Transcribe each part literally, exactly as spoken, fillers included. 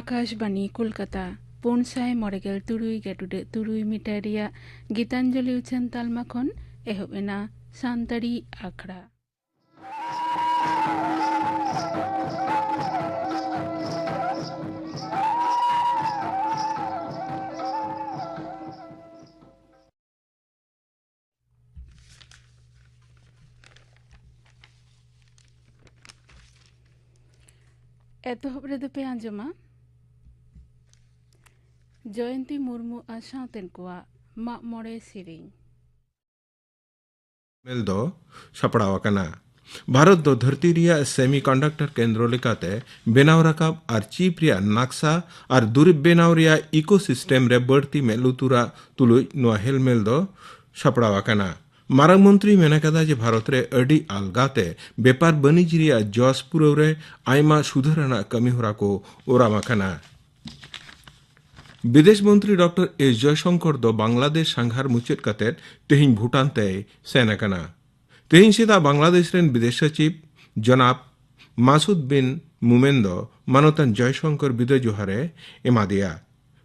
ᱟᱠᱟᱥᱵᱟᱱᱤ ᱠᱳᱞᱠᱟᱛᱟ, ᱯᱩᱱ ᱥᱟᱭ ᱢᱚᱬᱮ ᱜᱮᱞ ᱛᱩᱨᱩᱭ ᱜᱮᱴᱩᱰᱟᱹᱜ ᱛᱩᱨᱩᱭ ᱢᱤᱴᱟᱨ ᱨᱮᱭᱟᱜ ᱜᱤᱛᱟᱧᱡᱚᱞᱤ ᱩᱪᱷᱟᱹᱱ ᱛᱟᱞᱢᱟ ᱠᱷᱚᱱ ᱮᱦᱚᱵ ᱮᱱᱟ ᱥᱟᱱᱛᱟᱲᱤ ᱟᱠᱷᱲᱟ᱾ ᱮᱛᱚᱦᱚᱵ ᱨᱮᱫᱚ ᱯᱮ ᱟᱸᱡᱚᱢᱟ ᱡᱚᱭᱚᱱᱛᱤ ᱢᱩᱨᱢᱩ ᱟᱨ ᱥᱟᱶᱛᱮᱱ ᱠᱚᱣᱟᱜ ᱢᱟᱜ ᱢᱚᱬᱮ ᱥᱮᱨᱮᱧ᱾ ᱢᱮᱞ ᱫᱚ ᱥᱟᱯᱲᱟᱣ ᱟᱠᱟᱱᱟ᱾ ᱵᱷᱟᱨᱚᱛ ᱫᱚ ᱫᱷᱟᱹᱨᱛᱤ ᱨᱮᱭᱟᱜ ᱥᱮᱢᱤᱠᱚᱱᱰᱟᱠᱴᱚᱨ ᱠᱮᱱᱫᱨᱚ ᱞᱮᱠᱟᱛᱮ ᱵᱮᱱᱟᱣ ᱨᱟᱠᱟᱵ ᱟᱨ ᱪᱤᱯ ᱨᱮᱭᱟᱜ ᱱᱟᱠᱥᱟ ᱟᱨ ᱫᱩᱨᱤᱵ ᱵᱮᱱᱟᱣ ᱨᱮᱭᱟᱜ ᱤᱠᱳᱥᱤᱥᱴᱮᱢ ᱨᱮ ᱵᱟᱹᱲᱛᱤ ᱢᱮᱫ ᱞᱩᱛᱩᱨᱟᱜ ᱛᱩᱞᱩᱡ ᱱᱚᱣᱟ ᱦᱮᱞᱢᱮᱞ ᱫᱚ ᱥᱟᱯᱲᱟᱣ ᱟᱠᱟᱱᱟ᱾ ᱢᱟᱨᱟᱝ ᱢᱚᱱᱛᱨᱤ ᱢᱮᱱ ᱟᱠᱟᱫᱟ ᱡᱮ ᱵᱷᱟᱨᱚᱛ ᱨᱮ ᱟᱹᱰᱤ ᱟᱞᱜᱟᱛᱮ ᱵᱮᱯᱟᱨ ᱵᱟᱹᱱᱤᱡᱽ ᱨᱮᱭᱟᱜ ᱡᱚᱥ ᱯᱩᱨᱟᱹᱣ ᱨᱮ ᱟᱭᱢᱟ ᱥᱩᱫᱷᱟᱹᱨ ᱟᱱᱟᱜ ᱠᱟᱹᱢᱤ ᱦᱚᱨᱟ ᱠᱚ ᱚᱨᱟᱢ ᱟᱠᱟᱱᱟ᱾ ᱵᱤᱫᱮᱥ ᱢᱚᱱᱛᱨᱤ ᱰᱚᱠᱴᱚᱨ ᱮᱥ ᱡᱚᱭᱥᱚᱝᱠᱚᱨ ᱫᱚ ᱵᱟᱝᱞᱟᱫᱮᱥ ᱥᱟᱸᱜᱷᱟᱨ ᱢᱩᱪᱟᱹᱫ ᱠᱟᱛᱮ ᱛᱮᱦᱮᱧ ᱵᱷᱩᱴᱟᱱ ᱛᱮᱭ ᱥᱮᱱ ᱟᱠᱟᱱᱟ᱾ ᱛᱮᱦᱮᱧ ᱥᱮᱛᱟᱜ ᱵᱟᱝᱞᱟᱫᱮᱥ ᱨᱮᱱ ᱵᱤᱫᱮᱥ ᱥᱚᱪᱤᱵᱽ ᱡᱚᱱᱟᱵᱽ ᱢᱟᱥᱩᱫ ᱵᱤᱱ ᱢᱩᱢᱮᱱ ᱫᱚ ᱢᱟᱱᱚᱛᱟᱱ ᱡᱚᱭᱥᱚᱝᱠᱚᱨ ᱵᱤᱫᱟᱹ ᱡᱚᱦᱟᱨ ᱮ ᱮᱢᱟᱫᱮᱭᱟ᱾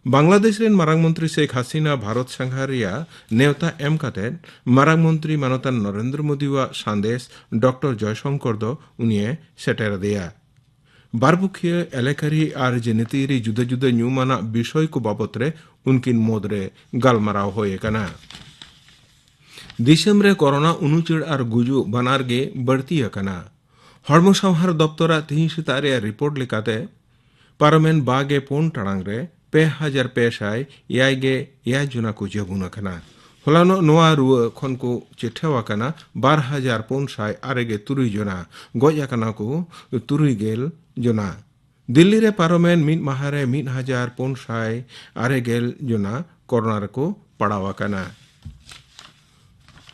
ᱵᱟᱝᱞᱟᱫᱮᱥ ᱨᱮᱱ ᱢᱟᱨᱟᱝ ᱢᱚᱱᱛᱨᱤ ᱥᱮᱠ ᱦᱟᱥᱤᱱᱟ ᱵᱷᱟᱨᱚᱛ ᱥᱟᱸᱜᱷᱟᱨ ᱨᱮᱭᱟᱜ ᱱᱮᱣᱛᱟ ᱮᱢ ᱠᱟᱛᱮ ᱢᱟᱨᱟᱝ ᱢᱚᱱᱛᱨᱤ ᱢᱟᱱᱚᱛᱟᱱ ᱱᱚᱨᱮᱱᱫᱨᱚ ᱢᱳᱫᱤᱣᱟᱜ ᱥᱟᱸᱫᱮᱥ ᱰᱚᱠᱴᱚᱨ ᱡᱚᱭᱥᱚᱝᱠᱚᱨ ᱫᱚ ᱩᱱᱤᱭᱮ ᱥᱮᱴᱮᱨ ᱟᱫᱮᱭᱟ᱾ ᱵᱟᱨᱯᱩᱠᱷᱤᱭᱟᱹ ᱮᱞᱟᱠᱟᱨᱤ ᱟᱨ ᱡᱟᱹᱱᱤᱛᱤᱭᱟᱹᱨᱤ ᱡᱩᱫᱟᱹ ᱡᱩᱫᱟᱹ ᱧᱩᱢᱟᱱᱟᱜ ᱵᱤᱥᱚᱭ ᱠᱚ ᱵᱟᱵᱚᱛ ᱨᱮ ᱩᱱᱠᱤᱱ ᱢᱩᱫᱽᱨᱮ ᱜᱟᱞᱢᱟᱨᱟᱣ ᱦᱩᱭ ᱟᱠᱟᱱᱟ᱾ ᱫᱤᱥᱚᱢ ᱨᱮ ᱠᱚᱨᱳᱱᱟ ᱩᱱᱩᱪᱟᱹᱲ ᱟᱨ ᱜᱩᱡᱩᱜ ᱵᱟᱱᱟᱨ ᱜᱮ ᱵᱟᱹᱲᱛᱤ ᱟᱠᱟᱱᱟ᱾ ᱦᱚᱲᱢᱚ ᱥᱟᱶᱦᱟᱨ ᱫᱚᱯᱛᱚᱨᱟᱜ ᱛᱤᱦᱤᱧ ᱥᱮᱛᱟᱜ ᱨᱮᱭᱟᱜ ᱨᱤᱯᱳᱨᱴ ᱞᱮᱠᱟᱛᱮ, ᱯᱟᱨᱚᱢᱮᱱ ᱵᱟᱜᱮ ᱯᱩᱱ ᱴᱟᱲᱟᱝ ᱨᱮ ᱯᱮ ᱦᱟᱡᱟᱨ ᱯᱮ ᱥᱟᱭ ᱮᱭᱟᱭ ᱜᱮ ᱮᱭᱟᱭ ᱡᱚᱱᱟ ᱠᱚ ᱡᱟᱹᱵᱩᱱ ᱟᱠᱟᱱᱟ᱾ ᱦᱚᱞᱟᱱᱚᱜ ᱱᱚᱣᱟ ᱨᱩᱣᱟᱹ ᱠᱷᱚᱱ ᱠᱚ ᱪᱮᱴᱷᱟᱹᱣ ᱟᱠᱟᱱᱟ ᱵᱟᱨ ᱦᱟᱡᱟᱨ ᱯᱩᱱ ᱥᱟᱭ ᱟᱨᱮ ᱜᱮ ᱛᱩᱨᱩᱭ ᱡᱚᱱᱟ, ᱜᱚᱡ ᱟᱠᱟᱱᱟ ᱠᱚ ᱛᱩᱨᱩᱭ ᱜᱮᱞ ᱡᱚᱱᱟ᱾ ᱫᱤᱞᱞᱤ ᱨᱮ ᱯᱟᱨᱚᱢᱮᱱ ᱢᱤᱫ ᱢᱟᱦᱟ ᱨᱮ ᱢᱤᱫ ᱦᱟᱡᱟᱨ ᱯᱩᱱ ᱥᱟᱭ ᱟᱨᱮ ᱜᱮᱞ ᱡᱚᱱᱟ ᱠᱚᱨᱳᱱᱟ ᱨᱮᱠᱚ ᱯᱟᱲᱟᱣ ᱟᱠᱟᱱᱟ᱾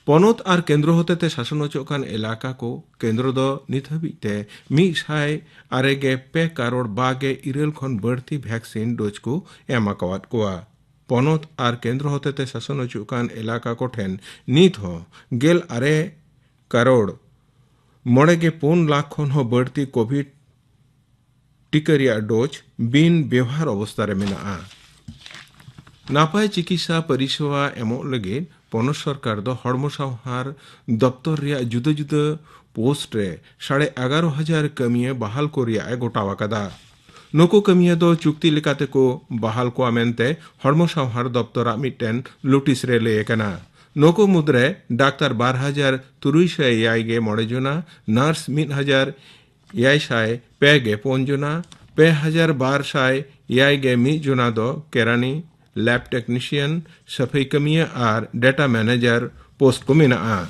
ᱯᱚᱱᱚᱛ ᱟᱨ ᱠᱮᱱᱫᱨᱚ ᱦᱚᱛᱮᱛᱮ ᱥᱟᱥᱚᱱ ᱦᱚᱪᱚᱜ ᱠᱟᱱ ᱮᱞᱟᱠᱟ ᱠᱚ ᱠᱮᱱᱫᱨᱚ ᱫᱚ ᱱᱤᱛ ᱦᱟᱹᱵᱤᱡ ᱛᱮ ᱢᱤᱫ ᱥᱟᱭ ᱟᱨᱮ ᱜᱮ ᱯᱮ ᱠᱟᱨᱳᱲ ᱵᱟᱜᱮ ᱤᱨᱟᱹᱞ ᱠᱷᱚᱱ ᱵᱟᱹᱲᱛᱤ ᱵᱷᱮᱠᱥᱤᱱ ᱰᱳᱡᱽ ᱠᱚ ᱮᱢ ᱟᱠᱟᱣᱟᱫ ᱠᱚᱣᱟ᱾ ᱯᱚᱱᱚᱛ ᱟᱨ ᱠᱮᱱᱫᱨᱚ ᱦᱚᱛᱮᱛᱮ ᱥᱟᱥᱚᱱ ᱦᱚᱪᱚᱜ ᱠᱟᱱ ᱮᱞᱟᱠᱟ ᱠᱚ ᱴᱷᱮᱱ ᱱᱤᱛ ᱦᱚᱸ ᱜᱮᱞ ᱟᱨᱮ ᱠᱟᱨᱳᱲ ᱢᱚᱬᱮ ᱜᱮ ᱯᱩᱱ ᱞᱟᱠᱷ ᱠᱷᱚᱱ ᱦᱚᱸ ᱵᱟᱹᱲᱛᱤ ᱠᱳᱵᱷᱤᱰ ᱴᱤᱠᱟᱹ ᱨᱮᱭᱟᱜ ᱰᱳᱡᱽ ᱵᱤᱱ ᱵᱮᱣᱦᱟᱨ ᱚᱵᱚᱥᱛᱟ ᱨᱮ ᱢᱮᱱᱟᱜᱼᱟ᱾ ᱱᱟᱯᱟᱭ ᱪᱤᱠᱤᱛᱥᱟ ᱯᱚᱨᱤᱥᱮᱵᱟ ᱮᱢᱚᱜ ᱞᱟᱹᱜᱤᱫ ᱯᱚᱱᱚᱛ ᱥᱚᱨᱠᱟᱨ ᱫᱚ ᱦᱚᱲᱢᱚ ᱥᱟᱶᱦᱟᱨ ᱫᱚᱯᱛᱚᱨ ᱨᱮᱭᱟᱜ ᱡᱩᱫᱟᱹ ᱡᱩᱫᱟᱹ ᱯᱳᱥᱴ ᱨᱮ ᱥᱟᱲᱮ ᱮᱜᱟᱨᱚ ᱦᱟᱡᱟᱨ ᱠᱟᱹᱢᱤᱭᱟᱹ ᱵᱟᱦᱟᱞ ᱠᱚ ᱨᱮᱭᱟᱜ ᱮ ᱜᱚᱴᱟᱣ ᱟᱠᱟᱫᱟ᱾ ᱱᱩᱠᱩ ᱠᱟᱹᱢᱤᱭᱟᱹ ᱫᱚ ᱪᱩᱠᱛᱤ ᱞᱮᱠᱟᱛᱮ ᱠᱚ ᱵᱟᱦᱟᱞ ᱠᱚᱣᱟ ᱢᱮᱱᱛᱮ ᱦᱚᱲᱢᱚ ᱥᱟᱶᱦᱟᱨ ᱫᱚᱯᱛᱚᱨᱟᱜ ᱢᱤᱫᱴᱮᱱ ᱞᱩᱴᱤᱥ ᱨᱮ ᱞᱟᱹᱭ ᱟᱠᱟᱱᱟ᱾ ᱱᱩᱠᱩ ᱢᱩᱫᱽᱨᱮ ᱰᱟᱠᱛᱟᱨ ᱵᱟᱨ ᱦᱟᱡᱟᱨ ᱛᱩᱨᱩᱭ ᱥᱟᱭ ᱮᱭᱟᱭ ᱜᱮ ᱢᱚᱬᱮ ᱡᱚᱱᱟ, ᱱᱟᱨᱥ ᱢᱤᱫ ᱦᱟᱡᱟᱨ ᱮᱭᱟᱭ ᱥᱟᱭ ᱯᱮ ᱜᱮ ᱯᱩᱱ ᱡᱚᱱᱟ, ᱯᱮ ᱦᱟᱡᱟᱨ ᱵᱟᱨ ᱥᱟᱭ ᱮᱭᱟᱭ ᱜᱮ ᱢᱤᱫ ᱡᱚᱱᱟ ᱫᱚ ᱠᱮᱨᱟᱱᱤ, ᱞᱮᱵ ᱴᱮᱠᱱᱤᱥᱤᱭᱟᱱ, ᱥᱟᱹᱯᱷᱟᱹᱭ ᱠᱟᱹᱢᱤᱭᱟᱹ ᱟᱨ ᱰᱮᱴᱟ ᱢᱮᱱᱮᱡᱟᱨ ᱯᱳᱥᱴ ᱠᱚ ᱢᱮᱱᱟᱜᱼᱟ᱾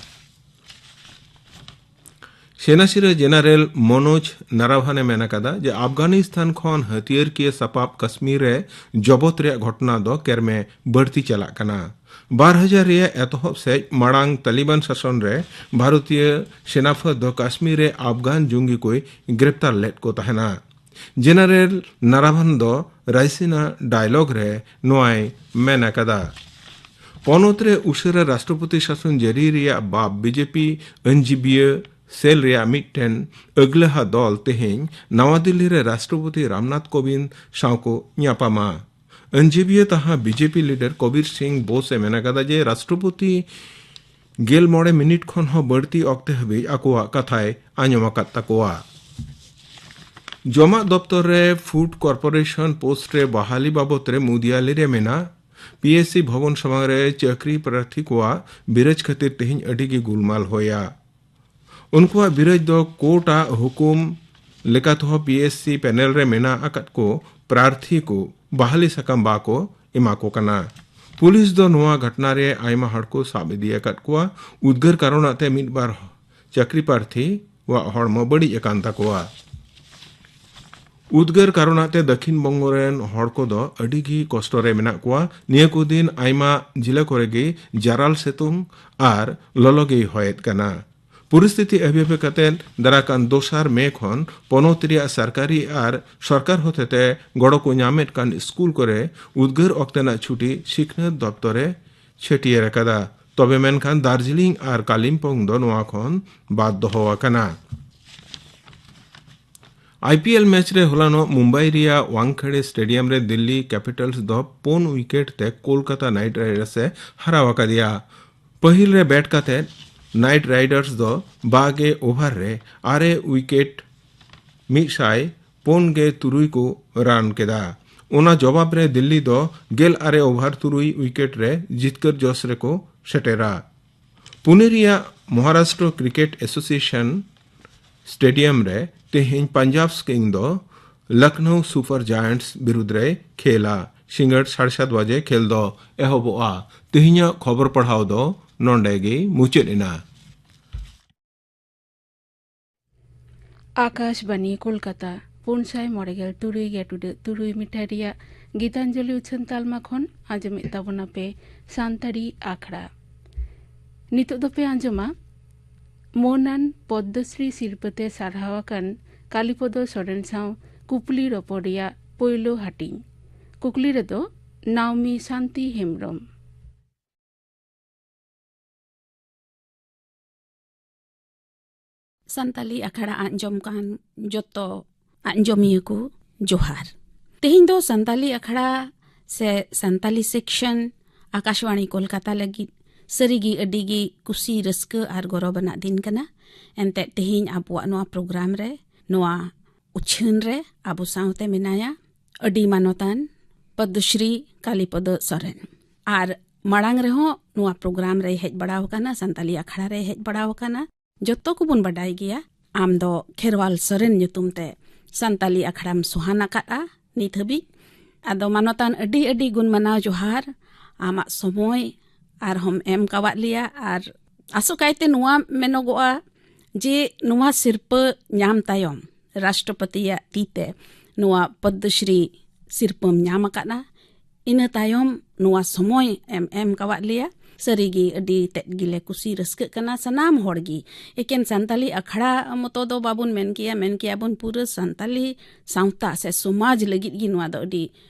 ᱥᱮᱱᱟ ᱥᱤᱨᱟᱹ ᱡᱮᱱᱟᱨᱮᱞ ᱢᱚᱱᱳᱡᱽ ᱱᱟᱨᱟᱣᱦᱟᱱᱮ ᱢᱮᱱ ᱟᱠᱟᱫᱟ ᱡᱮ ᱟᱯᱜᱟᱱᱤᱥᱛᱟᱱ ᱠᱷᱚᱱ ᱦᱟᱹᱛᱭᱟᱹᱨ ᱠᱤᱭᱟᱹ ᱥᱟᱯᱟᱵ ᱠᱟᱥᱢᱤᱨ ᱨᱮ ᱡᱚᱵᱚᱛ ᱨᱮᱭᱟᱜ ᱜᱷᱚᱴᱚᱱᱟ ᱫᱚ ᱠᱮᱨᱢᱮ ᱵᱟᱹᱲᱛᱤ ᱪᱟᱞᱟᱜ ᱠᱟᱱᱟ᱾ ᱵᱟᱨ ᱦᱟᱡᱟᱨ ᱨᱮᱭᱟᱜ ᱮᱛᱚᱦᱚᱵ ᱥᱮᱡ ᱢᱟᱲᱟᱝ ᱛᱟᱞᱤᱵᱟᱱ ᱥᱟᱥᱚᱱ ᱨᱮ ᱵᱷᱟᱨᱚᱛᱤᱭᱟᱹ ᱥᱮᱱᱟ ᱯᱷᱟᱹᱫ ᱫᱚ ᱠᱟᱥᱢᱤᱨ ᱨᱮ ᱟᱯᱜᱟᱱ ᱡᱚᱝᱜᱤ ᱠᱚᱭ ᱜᱨᱮᱯᱛᱟᱨ ᱞᱮᱫ ᱠᱚ ᱛᱟᱦᱮᱱᱟ᱾ ᱡᱮᱱᱟᱨᱮᱞ ᱱᱟᱨᱟᱵᱷᱟᱱ ᱫᱚ ᱨᱟᱭᱥᱤᱱᱟ ᱰᱟᱭᱞᱚᱜ ᱨᱮ ᱱᱚᱣᱟᱭ ᱢᱮᱱ ᱟᱠᱟᱫᱟ, ᱯᱚᱱᱚᱛ ᱨᱮ ᱩᱥᱟᱹᱨᱟ ᱨᱟᱥᱴᱨᱚᱯᱚᱛᱤ ᱥᱟᱥᱚᱱ ᱡᱟᱹᱨᱤ ᱨᱮᱭᱟᱜ ᱵᱟᱵ ᱵᱤᱡᱮᱯᱤ ᱟᱹᱧᱡᱤᱵᱤᱭᱟᱹ ᱥᱮᱞ ᱨᱮᱭᱟᱜ ᱢᱤᱫᱴᱮᱱ ᱟᱹᱜᱞᱟᱹᱦᱟ ᱫᱚᱞ ᱛᱮᱦᱮᱧ ᱱᱟᱣᱟ ᱫᱤᱞᱞᱤ ᱨᱮ ᱨᱟᱥᱴᱨᱚᱯᱚᱛᱤ ᱨᱟᱢᱱᱟᱛᱷ ᱠᱳᱵᱤᱱᱫ ᱥᱟᱶ ᱠᱚ ᱧᱟᱯᱟᱢᱟ᱾ ᱟᱹᱧᱡᱤᱵᱤᱭᱟᱹ ᱛᱟᱦᱟ ᱵᱤᱡᱮᱯᱤ ᱞᱤᱰᱟᱨ ᱠᱚᱵᱤᱨ ᱥᱤᱝ ᱵᱳᱥ ᱮ ᱢᱮᱱ ᱟᱠᱟᱫᱟ ᱡᱮ ᱨᱟᱥᱴᱨᱚᱯᱚᱛᱤ ᱜᱮᱞ ᱢᱚᱬᱮ ᱢᱤᱱᱤᱴ ᱠᱷᱚᱱ ᱦᱚᱸ ᱵᱟᱹᱲᱛᱤ ᱚᱠᱛᱮ ᱦᱟᱹᱵᱤᱡ ᱟᱠᱚᱣᱟᱜ ᱠᱟᱛᱷᱟᱭ ᱟᱸᱡᱚᱢ ᱟᱠᱟᱫ ᱛᱟᱠᱚᱣᱟ᱾ ᱡᱚᱢᱟᱜ ᱫᱚᱯᱛᱚᱨ ᱨᱮ ᱯᱷᱩᱰ ᱠᱚᱨᱯᱳᱨᱮᱥᱚᱱ ᱯᱳᱥᱴ ᱨᱮ ᱵᱟᱦᱟᱞᱤ ᱵᱟᱵᱚᱛ ᱨᱮ ᱢᱩᱫᱤᱭᱟᱞᱤ ᱨᱮ ᱢᱮᱱᱟᱜ ᱯᱤ ᱮᱥ ᱥᱤ ᱵᱷᱚᱵᱚᱱ ᱥᱟᱢᱟᱝ ᱨᱮ ᱪᱟᱹᱠᱨᱤ ᱯᱨᱟᱨᱛᱷᱤ ᱠᱚᱣᱟᱜ ᱵᱤᱨᱟᱹᱡᱽ ᱠᱷᱟᱹᱛᱤᱨ ᱛᱮᱦᱮᱧ ᱟᱹᱰᱤ ᱜᱮ ᱜᱩᱞᱢᱟᱞ ᱦᱩᱭᱟ᱾ ᱩᱱᱠᱩᱣᱟᱜ ᱵᱤᱨᱟᱹᱡᱽ ᱫᱚ ᱠᱳᱨᱴ ᱟᱜ ᱦᱩᱠᱩᱢ ᱞᱮᱠᱟᱛᱮᱦᱚᱸ ᱯᱤ ᱮᱥ ᱥᱤ ᱯᱮᱱᱮᱞ ᱨᱮ ᱢᱮᱱᱟᱜ ᱟᱠᱟᱫ ᱠᱚ ᱯᱨᱟᱨᱛᱷᱤ ᱠᱚ ᱵᱟᱦᱟᱞᱤ ᱥᱟᱠᱟᱢ ᱵᱟᱠᱚ ᱮᱢᱟ ᱠᱚ ᱠᱟᱱᱟ᱾ ᱯᱩᱞᱤᱥ ᱫᱚ ᱱᱚᱣᱟ ᱜᱷᱚᱴᱚᱱᱟ ᱨᱮ ᱟᱭᱢᱟ ᱦᱚᱲ ᱠᱚ ᱥᱟᱵ ᱤᱫᱤ ᱟᱠᱟᱫ ᱠᱚᱣᱟ᱾ ᱩᱫᱽᱜᱟᱹᱨ ᱠᱟᱨᱚᱱᱟᱜ ᱛᱮ ᱢᱤᱫ ᱵᱟᱨ ᱪᱟᱹᱠᱨᱤ ᱯᱨᱟᱨᱛᱷᱤ ᱣᱟᱜ ᱦᱚᱲᱢᱚ ᱵᱟᱹᱲᱤᱡ ᱟᱠᱟᱱ ᱛᱟᱠᱚᱣᱟ᱾ ᱩᱫᱽᱜᱟᱹᱨ ᱠᱟᱨᱚᱱᱟᱜ ᱛᱮ ᱫᱟᱹᱠᱷᱤᱱ ᱵᱚᱝᱜᱚ ᱨᱮᱱ ᱦᱚᱲ ᱠᱚᱫᱚ ᱟᱹᱰᱤ ᱜᱮ ᱠᱚᱥᱴᱚ ᱨᱮ ᱢᱮᱱᱟᱜ ᱠᱚᱣᱟ᱾ ᱱᱤᱭᱟᱹ ᱠᱚ ᱫᱤᱱ ᱟᱭᱢᱟ ᱡᱤᱞᱟᱹ ᱠᱚᱨᱮ ᱜᱮ ᱡᱟᱨᱟᱞ ᱥᱤᱛᱩᱝ ᱟᱨ ᱞᱚᱞᱚ ᱜᱮᱭ ᱦᱚᱭᱮᱫ ᱠᱟᱱᱟ᱾ ᱯᱚᱨᱤᱥᱛᱷᱤᱛᱤ ᱟᱹᱵᱤ ᱟᱹᱵᱤ ᱠᱟᱛᱮ ᱫᱟᱨᱟ ᱠᱟᱱ ᱫᱚᱥᱟᱨ ᱢᱮ ᱠᱷᱚᱱ ᱯᱚᱱᱚᱛ ᱨᱮᱭᱟᱜ ᱥᱚᱨᱠᱟᱨᱤ ᱟᱨ ᱥᱚᱨᱠᱟᱨ ᱦᱚᱛᱮᱛᱮ ᱜᱚᱲᱚ ᱠᱚ ᱧᱟᱢᱮᱫ ᱠᱟᱱ ᱥᱠᱩᱞ ᱠᱚᱨᱮ ᱩᱫᱽᱜᱟᱹᱨ ᱚᱠᱛᱮᱱᱟᱜ ᱪᱷᱩᱴᱤ ᱥᱤᱠᱷᱱᱟᱹᱛ ᱫᱚᱯᱛᱚᱨ ᱮ ᱪᱷᱟᱹᱴᱭᱟᱹᱨ ᱟᱠᱟᱫᱟ᱾ ᱛᱚᱵᱮ ᱢᱮᱱᱠᱷᱟᱱ ᱫᱟᱨᱡᱤᱞᱤᱝ ᱟᱨ ᱠᱟᱞᱤᱢᱯᱚᱝ ᱫᱚ ᱱᱚᱣᱟ ᱠᱷᱚᱱ ᱵᱟᱫ ᱫᱚᱦᱚ ᱟᱠᱟᱱᱟ᱾ ᱟᱭ ᱯᱤ ᱮᱞ ᱢᱮᱪ ᱨᱮ ᱦᱚᱞᱟᱱᱚᱜ ᱢᱩᱢᱵᱟᱭ ᱨᱮᱭᱟᱜ ᱣᱟᱝᱠᱷᱮᱲᱮ ᱥᱴᱮᱰᱤᱭᱟᱢ ᱨᱮ ᱫᱤᱞᱞᱤ ᱠᱮᱯᱤᱴᱟᱞᱥ ᱫᱚ ᱯᱩᱱ ᱣᱤᱠᱮᱴ ᱛᱮ ᱠᱳᱞᱠᱟᱛᱟ ᱱᱟᱭᱤᱴ ᱨᱟᱭᱰᱟᱨᱥ ᱮ ᱦᱟᱨᱟᱣ ᱟᱠᱟᱫᱮᱭᱟ᱾ ᱯᱟᱹᱦᱤᱞ ᱨᱮ ᱵᱮᱴ ᱠᱟᱛᱮ ᱱᱟᱭᱤᱴ ᱨᱟᱭᱰᱟᱨᱥ ᱫᱚ ᱵᱟᱜᱮ ᱳᱵᱷᱟᱨ ᱨᱮ ᱟᱨᱮ ᱣᱤᱠᱮᱴ ᱢᱤᱫ ᱥᱟᱭ ᱯᱩᱱ ᱜᱮ ᱛᱩᱨᱩᱭ ᱠᱚ ᱨᱟᱱ ᱠᱮᱫᱟ᱾ ᱚᱱᱟ ᱡᱚᱵᱟᱵ ᱨᱮ ᱫᱤᱞᱞᱤ ᱫᱚ ᱜᱮᱞ ᱟᱨᱮ ᱳᱵᱷᱟᱨ ᱛᱩᱨᱩᱭ ᱣᱤᱠᱮᱴ ᱨᱮ ᱡᱤᱛᱠᱟᱹᱨ ᱡᱚᱥ ᱨᱮᱠᱚ ᱥᱮᱴᱮᱨᱟ᱾ ᱯᱩᱱᱮ ᱨᱮᱭᱟᱜ ᱢᱚᱦᱟᱨᱟᱥᱴᱨᱚ ᱠᱨᱤᱠᱮᱴ ᱮᱥᱳᱥᱤᱭᱮᱥᱚᱱ ᱥᱴᱮᱰᱤᱭᱟᱢ ᱨᱮ ᱛᱮᱦᱮᱧ ᱯᱟᱧᱡᱟᱵᱽ ᱠᱤᱝ ᱫᱚ ᱞᱚᱠᱷᱱᱚᱣ ᱥᱩᱯᱟᱨ ᱡᱟᱭᱮᱱᱴᱥ ᱵᱤᱨᱩᱫᱽ ᱨᱮ ᱠᱷᱮᱞᱟ᱾ ᱥᱤᱸᱜᱟᱹᱲ ᱥᱟᱲᱮ ᱥᱟᱛ ᱵᱟᱡᱮ ᱠᱷᱮᱞ ᱫᱚ ᱮᱦᱚᱵᱚᱜᱼᱟ᱾ ᱛᱮᱦᱮᱧᱟᱜ ᱠᱷᱚᱵᱚᱨ ᱯᱟᱲᱦᱟᱣ ᱫᱚ ᱱᱚᱰᱮ ᱜᱮ ᱢᱩᱪᱟᱹᱫ ᱮᱱᱟ᱾ ᱟᱠᱟᱥᱵᱟᱱᱤ ᱠᱳᱞᱠᱟᱛᱟ, ᱯᱩᱱ ᱥᱟᱭ ᱢᱚᱬᱮ ᱜᱮᱞ ᱛᱩᱨᱩᱭ ᱜᱮ ᱴᱩᱰᱟᱹᱜ ᱛᱩᱨᱩᱭ ᱢᱤᱴᱟᱨ ᱨᱮᱭᱟᱜ ᱜᱤᱛᱟᱧᱡᱚᱞᱤ ᱩᱪᱷᱟᱹᱱ ᱛᱟᱞᱢᱟ ᱠᱷᱚᱱ ᱟᱸᱡᱚᱢᱮᱫ ᱛᱟᱵᱚᱱᱟᱯᱮ ᱥᱟᱱᱛᱟᱲᱤ ᱟᱠᱷᱲᱟ᱾ ᱱᱤᱛᱚᱜ ᱫᱚᱯᱮ ᱟᱸᱡᱚᱢᱟ ᱢᱟᱹᱱᱟᱱ ᱯᱚᱫᱽᱢᱚᱥᱨᱤ ᱥᱤᱨᱯᱟᱹᱛᱮ ᱥᱟᱨᱦᱟᱣ ᱟᱠᱟᱱ ᱠᱟᱞᱤᱯᱚᱫᱚ ᱥᱚᱨᱮᱱ ᱥᱟᱶ ᱠᱩᱠᱞᱤ ᱨᱚᱯᱚᱲ ᱨᱮᱭᱟᱜ ᱯᱳᱭᱞᱳ ᱦᱟᱹᱴᱤᱧ᱾ ᱠᱩᱠᱞᱤ ᱨᱮᱫᱚ ᱱᱟᱣᱢᱤ ᱥᱟᱱᱛᱤ ᱦᱮᱢᱵᱽᱨᱚᱢ᱾ ᱥᱟᱱᱛᱟᱞᱤ ᱟᱠᱷᱲᱟ ᱟᱸᱡᱚᱢ ᱠᱟᱱ ᱡᱚᱛᱚ ᱟᱸᱡᱚᱢᱤᱭᱟᱹ ᱠᱚ ᱡᱚᱦᱟᱨ᱾ ᱛᱮᱦᱮᱧ ᱫᱚ ᱥᱟᱱᱛᱟᱞᱤ ᱟᱠᱷᱲᱟ ᱥᱮ ᱥᱟᱱᱛᱟᱞᱤ ᱥᱮᱠᱥᱚᱱ ᱟᱠᱟᱥᱵᱟᱬᱤ ᱠᱳᱞᱠᱟᱛᱟ ᱞᱟᱹᱜᱤᱫ ᱥᱟᱹᱨᱤᱜᱮ ᱟᱹᱰᱤ ᱜᱮ ᱠᱩᱥᱤ, ᱨᱟᱹᱥᱠᱟᱹ ᱟᱨ ᱜᱚᱨᱚᱵᱽ ᱟᱱᱟᱜ ᱫᱤᱱ ᱠᱟᱱᱟ᱾ ᱮᱱᱛᱮᱫ, ᱛᱮᱦᱮᱧ ᱟᱵᱚᱣᱟᱜ ᱱᱚᱣᱟ ᱯᱨᱳᱜᱨᱟᱢ ᱨᱮ ᱱᱚᱣᱟ ᱩᱪᱷᱟᱹᱱ ᱨᱮ ᱟᱵᱚ ᱥᱟᱶᱛᱮ ᱢᱮᱱᱟᱭᱟ ᱟᱹᱰᱤ ᱢᱟᱱᱚᱛᱟᱱ ᱯᱚᱫᱽᱢᱚᱥᱨᱤ ᱠᱟᱞᱤᱯᱚᱫᱚ ᱥᱚᱨᱮᱱ᱾ ᱟᱨ ᱢᱟᱲᱟᱝ ᱨᱮᱦᱚᱸ ᱱᱚᱣᱟ ᱯᱨᱳᱜᱨᱟᱢ ᱨᱮᱭ ᱦᱮᱡ ᱵᱟᱲᱟ ᱟᱠᱟᱱᱟ, ᱥᱟᱱᱛᱟᱞᱤ ᱟᱠᱷᱲᱟ ᱨᱮᱭ ᱦᱮᱡ ᱵᱟᱲᱟ ᱟᱠᱟᱱᱟ᱾ ᱡᱚᱛᱚ ᱠᱚᱵᱚᱱ ᱵᱟᱰᱟᱭ ᱜᱮᱭᱟ, ᱟᱢ ᱫᱚ ᱠᱷᱮᱨᱣᱟᱞ ᱥᱚᱨᱮᱱ ᱧᱩᱛᱩᱢ ᱛᱮ ᱥᱟᱱᱛᱟᱞᱤ ᱟᱠᱷᱲᱟᱢ ᱥᱚᱦᱟᱱ ᱟᱠᱟᱫᱼᱟ ᱱᱤᱛ ᱦᱟᱹᱵᱤᱡ᱾ ᱟᱫᱚ ᱢᱟᱱᱚᱛᱟᱱ, ᱟᱹᱰᱤ ᱟᱹᱰᱤ ᱜᱩᱱ ᱢᱟᱱᱟᱣ ᱡᱚᱦᱟᱨ, ᱟᱢᱟᱜ ᱥᱚᱢᱚᱭ ᱟᱨᱦᱚᱸᱢ ᱮᱢ ᱠᱟᱣᱟᱫ ᱞᱮᱭᱟ᱾ ᱟᱨ ᱟᱥᱚᱠᱟᱭᱛᱮ ᱱᱚᱣᱟ ᱢᱮᱱᱚᱜᱚᱜᱼᱟ ᱡᱮ ᱱᱚᱣᱟ ᱥᱤᱨᱯᱟᱹ ᱧᱟᱢ ᱛᱟᱭᱚᱢ, ᱨᱟᱥᱴᱨᱚᱯᱚᱛᱤᱭᱟᱜ ᱛᱤ ᱛᱮ ᱱᱚᱣᱟ ᱯᱚᱫᱽᱢᱚᱥᱨᱤ ᱥᱤᱨᱯᱟᱹᱢ ᱧᱟᱢ ᱟᱠᱟᱫᱼᱟ, ᱤᱱᱟᱹ ᱛᱟᱭᱚᱢ ᱱᱚᱣᱟ ᱥᱚᱢᱚᱭ ᱮᱢ ᱮᱢ ᱠᱟᱣᱟᱫ ᱞᱮᱭᱟ᱾ ᱥᱟᱹᱨᱤᱜᱮ ᱟᱹᱰᱤ ᱛᱮᱫ ᱜᱮᱞᱮ ᱠᱩᱥᱤ ᱨᱟᱹᱥᱠᱟᱹᱜ ᱠᱟᱱᱟ ᱥᱟᱱᱟᱢ ᱦᱚᱲ ᱜᱮ᱾ ᱮᱠᱮᱱ ᱥᱟᱱᱛᱟᱞᱤ ᱟᱠᱷᱲᱟ ᱢᱚᱛᱚ ᱫᱚ ᱵᱟᱵᱚᱱ ᱢᱮᱱ ᱠᱮᱭᱟ, ᱢᱮᱱ ᱠᱮᱭᱟ ᱵᱚᱱ ᱯᱩᱨᱟᱹ ᱥᱟᱱᱛᱟᱞᱤ ᱥᱟᱶᱛᱟ ᱥᱮ ᱥᱚᱢᱟᱡᱽ ᱞᱟᱹᱜᱤᱫ ᱜᱮ ᱱᱚᱣᱟ ᱫᱚ ᱟᱹᱰᱤ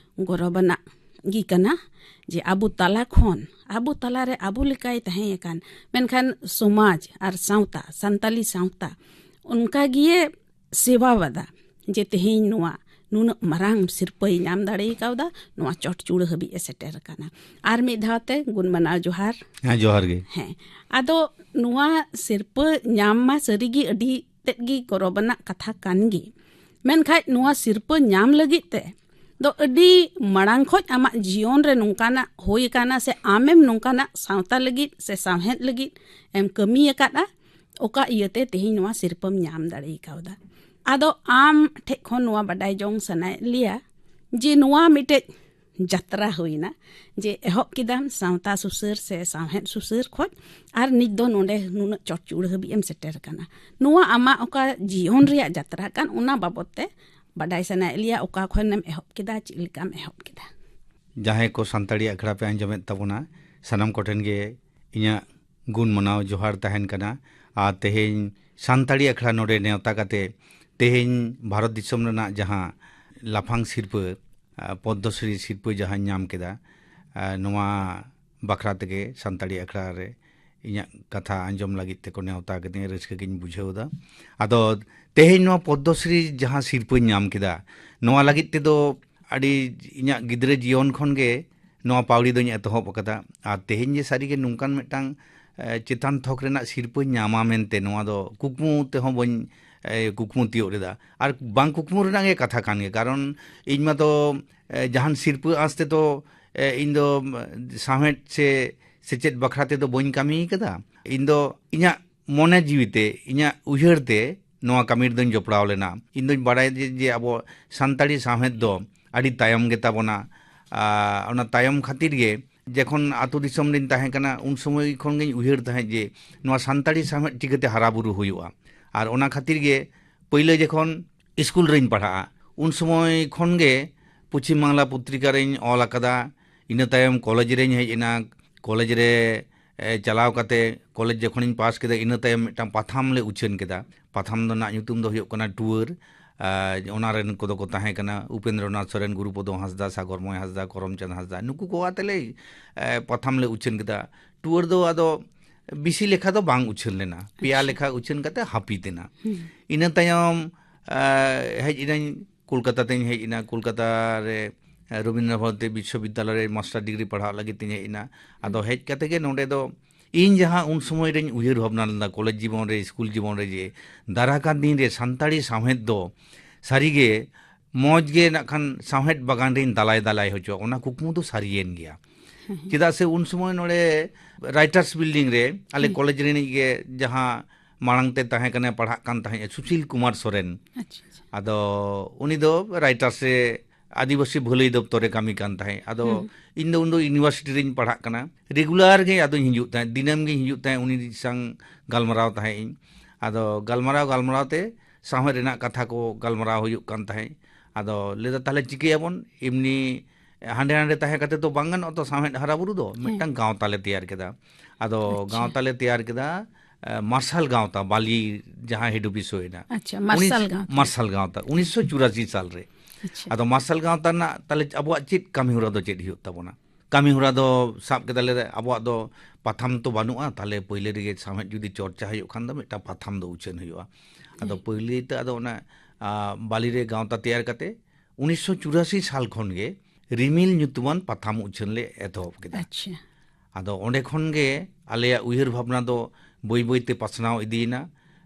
ᱜᱚᱨᱚᱵᱟᱱᱟᱜ ᱜᱮ ᱠᱟᱱᱟ ᱡᱮ ᱟᱵᱚ ᱛᱟᱞᱟ ᱠᱷᱚᱱ, ᱟᱵᱚ ᱛᱟᱞᱟᱨᱮ ᱟᱵᱚ ᱞᱮᱠᱟᱭ ᱛᱟᱦᱮᱸ ᱟᱠᱟᱱ, ᱢᱮᱱᱠᱷᱟᱱ ᱥᱚᱢᱟᱡᱽ ᱟᱨ ᱥᱟᱶᱛᱟ, ᱥᱟᱱᱛᱟᱞᱤ ᱥᱟᱶᱛᱟ ᱚᱱᱠᱟ ᱜᱮ ᱥᱮᱵᱟᱣᱟᱫᱟ᱾ ᱡᱮ ᱛᱮᱦᱮᱧ ᱱᱚᱣᱟ ᱱᱩᱱᱟᱹᱜ ᱢᱟᱨᱟᱝ ᱥᱤᱨᱯᱟᱹᱭ ᱧᱟᱢ ᱫᱟᱲᱮ ᱠᱟᱣᱫᱟ, ᱱᱚᱣᱟ ᱪᱚᱴ ᱪᱩᱲᱟᱹ ᱦᱟᱹᱵᱤᱡ ᱮ ᱥᱮᱴᱮᱨ ᱟᱠᱟᱱᱟ᱾ ᱟᱨ ᱢᱤᱫ ᱫᱷᱟᱣ ᱛᱮ ᱜᱩᱱ ᱢᱟᱱᱟᱣ ᱡᱚᱦᱟᱨ᱾ ᱦᱮᱸ, ᱡᱚᱦᱟᱨ ᱜᱮ᱾ ᱦᱮᱸ, ᱟᱫᱚ ᱱᱚᱣᱟ ᱥᱤᱨᱯᱟᱹ ᱧᱟᱢ ᱢᱟ ᱥᱟᱹᱨᱤᱜᱮ ᱟᱹᱰᱤ ᱛᱮᱫ ᱜᱮ ᱜᱚᱨᱚᱵᱽ ᱟᱱᱟᱜ ᱠᱟᱛᱷᱟ ᱠᱟᱱ ᱜᱮ, ᱢᱮᱱᱠᱷᱟᱡ ᱱᱚᱣᱟ ᱥᱤᱨᱯᱟᱹ ᱧᱟᱢ ᱞᱟᱹᱜᱤᱫ ᱛᱮ ᱫᱚ ᱟᱹᱰᱤ ᱢᱟᱲᱟᱝ ᱠᱷᱚᱡ ᱟᱢᱟᱜ ᱡᱤᱭᱚᱱ ᱨᱮ ᱱᱚᱝᱠᱟᱱᱟᱜ ᱦᱩᱭ ᱟᱠᱟᱱᱟ ᱥᱮ ᱟᱢᱮᱢ ᱱᱚᱝᱠᱟᱱᱟᱜ ᱥᱟᱶᱛᱟ ᱞᱟᱹᱜᱤᱫ ᱥᱮ ᱥᱟᱶᱦᱮᱫ ᱞᱟᱹᱜᱤᱫ ᱮᱢ ᱠᱟᱹᱢᱤ ᱟᱠᱟᱫᱼᱟ, ᱚᱠᱟ ᱤᱭᱟᱹᱛᱮ ᱛᱮᱦᱮᱧ ᱱᱚᱣᱟ ᱥᱤᱨᱯᱟᱹᱢ ᱧᱟᱢ ᱫᱟᱲᱮ ᱠᱟᱣᱫᱟ᱾ ᱟᱫᱚ ᱟᱢ ᱴᱷᱮᱡ ᱠᱷᱚᱱ ᱱᱚᱣᱟ ᱵᱟᱰᱟᱭ ᱡᱚᱝ ᱥᱟᱱᱟᱭᱮᱫ ᱞᱮᱭᱟ ᱡᱮ ᱱᱚᱣᱟ ᱢᱤᱫᱴᱮᱡ ᱡᱟᱛᱨᱟ ᱦᱩᱭᱱᱟ, ᱡᱮ ᱮᱦᱚᱵ ᱠᱮᱫᱟᱢ ᱥᱟᱶᱛᱟ ᱥᱩᱥᱟᱹᱨ ᱥᱮ ᱥᱟᱶᱦᱮᱫ ᱥᱩᱥᱟᱹᱨ ᱠᱷᱚᱡ, ᱟᱨ ᱱᱤᱛ ᱫᱚ ᱱᱚᱰᱮ ᱱᱩᱱᱟᱹᱜ ᱪᱚᱴ ᱪᱩᱲᱟᱹ ᱦᱟᱹᱵᱤᱡ ᱮᱢ ᱥᱮᱴᱮᱨ ᱟᱠᱟᱱᱟ᱾ ᱱᱚᱣᱟ ᱟᱢᱟᱜ ᱚᱠᱟ ᱡᱤᱭᱚᱱ ᱨᱮᱭᱟᱜ ᱡᱟᱛᱨᱟ ᱠᱟᱱ, ᱚᱱᱟ ᱵᱟᱵᱚᱛ ᱛᱮ ᱵᱟᱰᱟᱭ ᱥᱟᱱᱟᱭᱮᱫ ᱞᱮᱭᱟ, ᱚᱠᱟ ᱠᱷᱚᱱᱮᱢ ᱮᱦᱚᱵ ᱠᱮᱫᱟ, ᱪᱮᱫ ᱞᱮᱠᱟᱢ ᱮᱦᱚᱵ ᱠᱮᱫᱟ? ᱡᱟᱦᱟᱸᱭ ᱠᱚ ᱥᱟᱱᱛᱟᱲᱤ ᱟᱠᱷᱲᱟ ᱯᱮ ᱟᱸᱡᱚᱢᱮᱫ ᱛᱟᱵᱚᱱᱟ, ᱥᱟᱱᱟᱢ ᱠᱚᱴᱷᱮᱱ ᱜᱮ ᱤᱧᱟᱹᱜ ᱜᱩᱱ ᱢᱟᱱᱟᱣ ᱡᱚᱦᱟᱨ ᱛᱟᱦᱮᱱ ᱠᱟᱱᱟ᱾ ᱟᱨ ᱛᱮᱦᱮᱧ ᱥᱟᱱᱛᱟᱲᱤ ᱟᱠᱷᱲᱟ ᱱᱚᱰᱮ ᱱᱮᱣᱛᱟ ᱠᱟᱛᱮ ᱛᱮᱦᱮᱧ ᱵᱷᱟᱨᱚᱛ ᱫᱤᱥᱚᱢ ᱨᱮᱱᱟᱜ ᱡᱟᱦᱟᱸ ᱞᱟᱯᱷᱟᱝ ᱥᱤᱨᱯᱟᱹ, ᱟ, ᱯᱚᱫᱽᱢᱚᱥᱨᱤ ᱥᱤᱨᱯᱟᱹ ᱡᱟᱦᱟᱸᱧ ᱧᱟᱢ ᱠᱮᱫᱟ, ᱟ, ᱱᱚᱣᱟ ᱵᱟᱠᱷᱨᱟ ᱛᱮᱜᱮ ᱥᱟᱱᱛᱟᱲᱤ ᱟᱠᱷᱲᱟ ᱨᱮ ᱤᱧᱟᱹᱜ ᱠᱟᱛᱷᱟ ᱟᱸᱡᱚᱢ ᱞᱟᱹᱜᱤᱫ ᱛᱮᱠᱚ ᱱᱮᱣᱛᱟ ᱠᱟᱫᱤᱧᱟ, ᱨᱟᱹᱥᱠᱟᱹ ᱜᱤᱧ ᱵᱩᱡᱷᱟᱹᱣ ᱮᱫᱟ᱾ ᱟᱫᱚ ᱛᱮᱦᱮᱧ ᱱᱚᱣᱟ ᱯᱚᱫᱽᱢᱚᱥᱨᱤ ᱡᱟᱦᱟᱸ ᱥᱤᱨᱯᱟᱹᱧ ᱧᱟᱢ ᱠᱮᱫᱟ, ᱱᱚᱣᱟ ᱞᱟᱹᱜᱤᱫ ᱛᱮᱫᱚ ᱟᱹᱰᱤ ᱤᱧᱟᱹᱜ ᱜᱤᱫᱽᱨᱟᱹ ᱡᱤᱭᱚᱱ ᱠᱷᱚᱱ ᱜᱮ ᱱᱚᱣᱟ ᱯᱟᱹᱣᱲᱤ ᱫᱚᱧ ᱮᱛᱚᱦᱚᱵ ᱟᱠᱟᱫᱟ᱾ ᱟᱨ ᱛᱮᱦᱮᱧ ᱡᱮ ᱥᱟᱹᱨᱤᱜᱮ ᱱᱚᱝᱠᱟᱱ ᱢᱤᱫᱴᱟᱝ, ᱮ, ᱪᱮᱛᱟᱱ ᱛᱷᱚᱠ ᱨᱮᱱᱟᱜ ᱥᱤᱨᱯᱟᱹᱧ ᱧᱟᱢᱟ ᱢᱮᱱᱛᱮ ᱱᱚᱣᱟ ᱫᱚ ᱠᱩᱠᱢᱩ ᱛᱮᱦᱚᱸ ᱵᱟᱹᱧ, ᱮ, ᱠᱩᱠᱢᱩ ᱛᱤᱭᱳᱜ ᱞᱮᱫᱟ᱾ ᱟᱨ ᱵᱟᱝ ᱠᱩᱠᱢᱩ ᱨᱮᱱᱟᱜ ᱜᱮ ᱠᱟᱛᱷᱟ ᱠᱟᱱ ᱜᱮ, ᱠᱟᱨᱚᱱ ᱤᱧ ᱢᱟᱛᱚ, ᱮ, ᱡᱟᱦᱟᱱ ᱥᱤᱨᱯᱟᱹ ᱟᱸᱥ ᱛᱮᱫᱚ, ᱮ, ᱤᱧ ᱫᱚ, ᱮ, ᱥᱟᱶᱦᱮᱫ ᱥᱮ ᱥᱮᱪᱮᱫ ᱵᱟᱠᱷᱨᱟ ᱛᱮᱫᱚ ᱵᱟᱹᱧ ᱠᱟᱹᱢᱤ ᱠᱟᱫᱟ᱾ ᱤᱧ ᱫᱚ ᱤᱧᱟᱹᱜ ᱢᱚᱱᱮ ᱡᱤᱣᱤ ᱛᱮ, ᱤᱧᱟᱹᱜ ᱩᱭᱦᱟᱹᱨ ᱛᱮ ᱱᱚᱣᱟ ᱠᱟᱹᱢᱤ ᱨᱮᱫᱚᱧ ᱡᱚᱯᱲᱟᱣ ᱞᱮᱱᱟ᱾ ᱤᱧ ᱫᱚᱧ ᱵᱟᱲᱟᱭᱟ ᱡᱮ, ᱡᱮ ᱟᱵᱚ ᱥᱟᱱᱛᱟᱲᱤ ᱥᱟᱶᱦᱮᱫ ᱫᱚ ᱟᱹᱰᱤ ᱛᱟᱭᱚᱢ ᱜᱮᱛᱟ ᱵᱚᱱᱟ᱾ ᱟᱨ ᱚᱱᱟ ᱛᱟᱭᱚᱢ ᱠᱷᱟᱹᱛᱤᱨ ᱜᱮ ᱡᱚᱠᱷᱚᱱ ᱟᱹᱛᱩ ᱫᱤᱥᱚᱢ ᱨᱤᱧ ᱛᱟᱦᱮᱸ ᱠᱟᱱᱟ, ᱩᱱ ᱥᱚᱢᱚᱭ ᱠᱷᱚᱱ ᱜᱤᱧ ᱩᱭᱦᱟᱹᱨ ᱛᱟᱦᱮᱸᱫ ᱡᱮ ᱱᱚᱣᱟ ᱥᱟᱱᱛᱟᱲᱤ ᱥᱟᱶᱦᱮᱫ ᱪᱤᱠᱟᱹᱛᱮ ᱦᱟᱨᱟ ᱵᱩᱨᱩ ᱦᱩᱭᱩᱜᱼᱟ᱾ ᱟᱨ ᱚᱱᱟ ᱠᱷᱟᱹᱛᱤᱨ ᱜᱮ ᱯᱳᱭᱞᱳ ᱡᱚᱠᱷᱚᱱ ᱥᱠᱩᱞ ᱨᱤᱧ ᱯᱟᱲᱦᱟᱜᱼᱟ, ᱩᱱ ᱥᱚᱢᱚᱭ ᱠᱷᱚᱱ ᱜᱮ ᱯᱚᱪᱷᱤᱢ ᱵᱟᱝᱞᱟ ᱯᱚᱛᱨᱤᱠᱟ ᱨᱤᱧ ᱚᱞ ᱟᱠᱟᱫᱟ᱾ ᱤᱱᱟᱹ ᱛᱟᱭᱚᱢ ᱠᱚᱞᱮᱡᱽ ᱨᱤᱧ ᱦᱮᱡ ᱮᱱᱟ᱾ ᱠᱚᱞᱮᱡᱽ ᱨᱮ, ᱮ, ᱪᱟᱞᱟᱣ ᱠᱟᱛᱮ ᱠᱚᱞᱮᱡᱽ ᱡᱚᱠᱷᱚᱱᱤᱧ ᱯᱟᱥ ᱠᱮᱫᱟ, ᱤᱱᱟᱹ ᱛᱟᱭᱚᱢ ᱢᱤᱫᱴᱟᱝ ᱯᱟᱛᱷᱟᱢ ᱞᱮ ᱩᱪᱷᱟᱹᱱ ᱠᱮᱫᱟ᱾ ᱯᱟᱛᱷᱟᱢ ᱫᱚ ᱨᱮᱱᱟᱜ ᱧᱩᱛᱩᱢ ᱫᱚ ᱦᱩᱭᱩᱜ ᱠᱟᱱᱟ ᱴᱩᱣᱟᱹᱨ᱾ ᱟᱨ ᱚᱱᱟ ᱨᱮᱱ ᱠᱚᱫᱚ ᱠᱚ ᱛᱟᱦᱮᱸ ᱠᱟᱱᱟ ᱩᱯᱮᱱᱫᱨᱚᱱᱟᱛᱷ ᱥᱚᱨᱮᱱ, ᱜᱩᱨᱩᱯᱚᱫᱚ ᱦᱟᱸᱥᱫᱟ, ᱥᱟᱜᱚᱨᱢᱚᱭ ᱦᱟᱸᱥᱫᱟ, ᱠᱚᱨᱚᱢᱪᱟᱸᱫᱽ ᱦᱟᱸᱥᱫᱟ, ᱱᱩᱠᱩ ᱠᱚ ᱟᱛᱮ ᱞᱮ, ᱮ, ᱯᱟᱛᱷᱟᱢ ᱞᱮ ᱩᱪᱷᱟᱹᱱ ᱠᱮᱫᱟ᱾ ᱴᱩᱣᱟᱹᱨ ᱫᱚ ᱟᱫᱚ ᱵᱮᱥᱤ ᱞᱮᱠᱷᱟ ᱫᱚ ᱵᱟᱝ ᱩᱪᱷᱟᱹᱱ ᱞᱮᱱᱟ, ᱯᱮᱭᱟ ᱟᱪᱪᱷᱟ᱾ ᱞᱮᱠᱷᱟ ᱩᱪᱷᱟᱹᱱ ᱠᱟᱛᱮ ᱦᱟᱹᱯᱤᱫ ᱮᱱᱟ᱾ ᱦᱩᱸ᱾ ᱤᱱᱟᱹ ᱛᱟᱭᱚᱢ ᱦᱮᱡ ᱮᱱᱟᱹᱧ, ᱠᱳᱞᱠᱟᱛᱟ ᱛᱮᱧ ᱦᱮᱡ ᱮᱱᱟ᱾ ᱠᱳᱞᱠᱟᱛᱟ ᱨᱮ ᱨᱚᱵᱤᱱᱫᱨᱚ ᱵᱷᱟᱨᱚᱛᱤ ᱵᱤᱥᱥᱚᱵᱤᱫᱽᱫᱟᱞᱚᱭ ᱨᱮ ᱢᱟᱥᱴᱟᱨ ᱰᱤᱜᱽᱨᱤ ᱯᱟᱲᱦᱟᱜ ᱞᱟᱹᱜᱤᱫ ᱛᱤᱧ ᱦᱮᱡ ᱮᱱᱟ᱾ ᱟᱫᱚ ᱦᱮᱡ ᱠᱟᱛᱮ ᱜᱮ ᱱᱚᱰᱮ ᱫᱚ ᱤᱧ ᱡᱟᱦᱟᱸ ᱩᱱ ᱥᱚᱢᱚᱭ ᱨᱮᱧ ᱩᱭᱦᱟᱹᱨ ᱵᱷᱟᱵᱽᱱᱟ ᱞᱮᱫᱟ ᱠᱚᱞᱮᱡᱽ ᱡᱤᱵᱚᱱ ᱨᱮ, ᱥᱠᱩᱞ ᱡᱤᱵᱚᱱ ᱨᱮ, ᱡᱮ ᱫᱟᱨᱟ ᱠᱟᱱ ᱫᱤᱱ ᱨᱮ ᱥᱟᱱᱛᱟᱲᱤ ᱥᱟᱶᱦᱮᱫ ᱫᱚ ᱥᱟᱹᱨᱤᱜᱮ ᱢᱚᱡᱽ ᱜᱮ ᱱᱟᱜ ᱠᱷᱟᱱ ᱥᱟᱶᱦᱮᱫ ᱵᱟᱜᱟᱱ ᱨᱤᱧ ᱫᱟᱞᱟᱭ ᱫᱟᱞᱟᱭ ᱦᱚᱪᱚ, ᱚᱱᱟ ᱠᱩᱠᱢᱩ ᱫᱚ ᱥᱟᱹᱨᱤᱭᱮᱱ ᱜᱮᱭᱟ᱾ ᱪᱮᱫᱟᱜ ᱥᱮ ᱩᱱ ᱥᱚᱢᱚᱭ ᱱᱚᱰᱮ ᱨᱟᱭᱴᱟᱨᱥ ᱵᱤᱞᱰᱤᱝ ᱨᱮ ᱟᱞᱮ ᱠᱚᱞᱮᱡᱽ ᱨᱤᱱᱤᱡ ᱜᱮ ᱡᱟᱦᱟᱸ ᱢᱟᱲᱟᱝ ᱛᱮ ᱛᱟᱦᱮᱸ ᱠᱟᱱᱟ, ᱯᱟᱲᱦᱟᱜ ᱠᱟᱱ ᱛᱟᱦᱮᱸᱫ ᱥᱩᱥᱤᱞ ᱠᱩᱢᱟᱨ ᱥᱚᱨᱮᱱ᱾ ᱟᱪᱪᱷᱟ, ᱟᱪᱪᱷᱟ᱾ ᱟᱫᱚ ᱩᱱᱤ ᱫᱚ ᱨᱟᱭᱴᱟᱨᱥ ᱨᱮ ᱟᱹᱫᱤᱵᱟᱹᱥᱤ ᱵᱷᱟᱹᱞᱟᱹᱭ ᱫᱚᱯᱛᱚᱨ ᱨᱮ ᱠᱟᱹᱢᱤ ᱠᱟᱱ ᱛᱟᱦᱮᱸᱫ᱾ ᱟᱫᱚ ᱤᱧ ᱫᱚ ᱩᱱᱫᱚ ᱤᱭᱩᱱᱤᱵᱷᱟᱨᱥᱤᱴᱤ ᱨᱤᱧ ᱯᱟᱲᱦᱟᱜ ᱠᱟᱱᱟ᱾ ᱨᱮᱜᱩᱞᱟᱨ ᱜᱮ ᱟᱫᱚᱧ ᱦᱤᱡᱩᱜ ᱛᱟᱦᱮᱸᱫ, ᱫᱤᱱᱟᱹᱢ ᱜᱤᱧ ᱦᱤᱡᱩᱜ ᱛᱟᱦᱮᱸᱫ, ᱩᱱᱤ ᱥᱟᱝ ᱜᱟᱞᱢᱟᱨᱟᱣ ᱛᱟᱦᱮᱸᱫ ᱤᱧ᱾ ᱟᱫᱚ ᱜᱟᱞᱢᱟᱨᱟᱣ ᱜᱟᱞᱢᱟᱨᱟᱣ ᱛᱮ ᱥᱟᱶᱦᱮᱫ ᱨᱮᱱᱟᱜ ᱠᱟᱛᱷᱟ ᱠᱚ ᱜᱟᱞᱢᱟᱨᱟᱣ ᱦᱩᱭᱩᱜ ᱠᱟᱱ ᱛᱟᱦᱮᱸᱫ᱾ ᱟᱫᱚ ᱞᱟᱹᱭᱫᱟ, "ᱛᱟᱦᱞᱮ ᱪᱤᱠᱟᱹᱭᱟᱵᱚᱱ? ᱮᱢᱱᱤ ᱦᱟᱸᱰᱮ ᱱᱟᱰᱮ ᱛᱟᱦᱮᱸ ᱠᱟᱛᱮ ᱫᱚ ᱵᱟᱝ ᱜᱟᱱᱚᱜᱼᱟ ᱛᱚ ᱥᱟᱶᱦᱮᱫ ᱦᱟᱨᱟ ᱵᱩᱨᱩ ᱫᱚ᱾ ᱦᱮᱸ᱾ ᱢᱤᱫᱴᱟᱝ ᱜᱟᱶᱛᱟ ᱞᱮ ᱛᱮᱭᱟᱨ ᱠᱮᱫᱟ᱾ ᱟᱫᱚ ᱟᱪᱪᱷᱟ᱾ ᱜᱟᱶᱛᱟ ᱞᱮ ᱛᱮᱭᱟᱨ ᱠᱮᱫᱟ, ᱮ, ᱢᱟᱨᱥᱟᱞ ᱜᱟᱶᱛᱟ, ᱵᱟᱞᱤ ᱡᱟᱦᱟᱸ ᱦᱮᱰ ᱚᱯᱷᱤᱥ ᱦᱩᱭᱱᱟ᱾ ᱟᱪᱪᱷᱟ, ᱩᱱᱤ ᱢᱟᱨᱥᱟᱞ ᱜᱟᱶᱛᱟ᱾ ᱢᱟᱨᱥᱟᱞ ᱜᱟᱶᱛᱟ, ᱩᱱᱤᱥᱥᱚ ᱪᱩᱨᱟᱥᱤ ᱥᱟᱞ ᱨᱮ᱾ ᱟᱪᱪᱷᱟ᱾ ᱟᱫᱚ ᱢᱟᱨᱥᱟᱞ ᱜᱟᱶᱛᱟ ᱨᱮᱱᱟᱜ ᱛᱟᱦᱞᱮ ᱟᱵᱚᱣᱟᱜ ᱪᱮᱫ ᱠᱟᱹᱢᱤ ᱦᱚᱨᱟ ᱫᱚ ᱪᱮᱫ ᱦᱩᱭᱩᱜ ᱛᱟᱵᱚᱱᱟ? ᱠᱟᱹᱢᱤ ᱦᱚᱨᱟ ᱫᱚ ᱥᱟᱵ ᱠᱮᱫᱟᱞᱮ, ᱟᱵᱚᱣᱟᱜ ᱫᱚ ᱯᱟᱛᱷᱟᱢ ᱛᱚ ᱵᱟᱹᱱᱩᱜᱼᱟ, ᱛᱟᱦᱞᱮ ᱯᱳᱭᱞᱳ ᱨᱮᱜᱮ ᱥᱟᱶᱦᱮᱫ ᱡᱩᱫᱤ ᱪᱚᱨᱪᱟ ᱦᱩᱭᱩᱜ ᱠᱷᱟᱱ ᱫᱚ ᱢᱤᱫᱴᱟᱝ ᱯᱟᱛᱷᱟᱢ ᱫᱚ ᱩᱪᱷᱟᱹᱱ ᱦᱩᱭᱩᱜᱼᱟ᱾ ᱟᱫᱚ ᱦᱮᱸ᱾ ᱯᱳᱭᱞᱳ ᱛᱮ ᱟᱫᱚ ᱚᱱᱟ, ᱟ, ᱵᱟᱞᱤ ᱨᱮ ᱜᱟᱶᱛᱟ ᱛᱮᱭᱟᱨ ᱠᱟᱛᱮ ᱩᱱᱤᱥᱥᱚ ᱪᱩᱨᱟᱥᱤ ᱥᱟᱞ ᱠᱷᱚᱱ ᱜᱮ ᱨᱤᱢᱤᱞ ᱧᱩᱛᱩᱢᱟᱱ ᱯᱟᱛᱷᱟᱢ ᱩᱪᱷᱟᱹᱱ ᱞᱮ ᱮᱛᱚᱦᱚᱵ ᱠᱮᱫᱟ᱾ ᱟᱪᱪᱷᱟ᱾ ᱟᱫᱚ ᱚᱸᱰᱮ ᱠᱷᱚᱱ ᱜᱮ ᱟᱞᱮᱭᱟᱜ ᱩᱭᱦᱟᱹᱨ ᱵᱷᱟᱵᱽᱱᱟ ᱫᱚ ᱵᱟᱹᱭ ᱵᱟᱹᱭ ᱛᱮ ᱯᱟᱥᱱᱟᱣ ᱤᱫᱤᱭᱮᱱᱟ᱾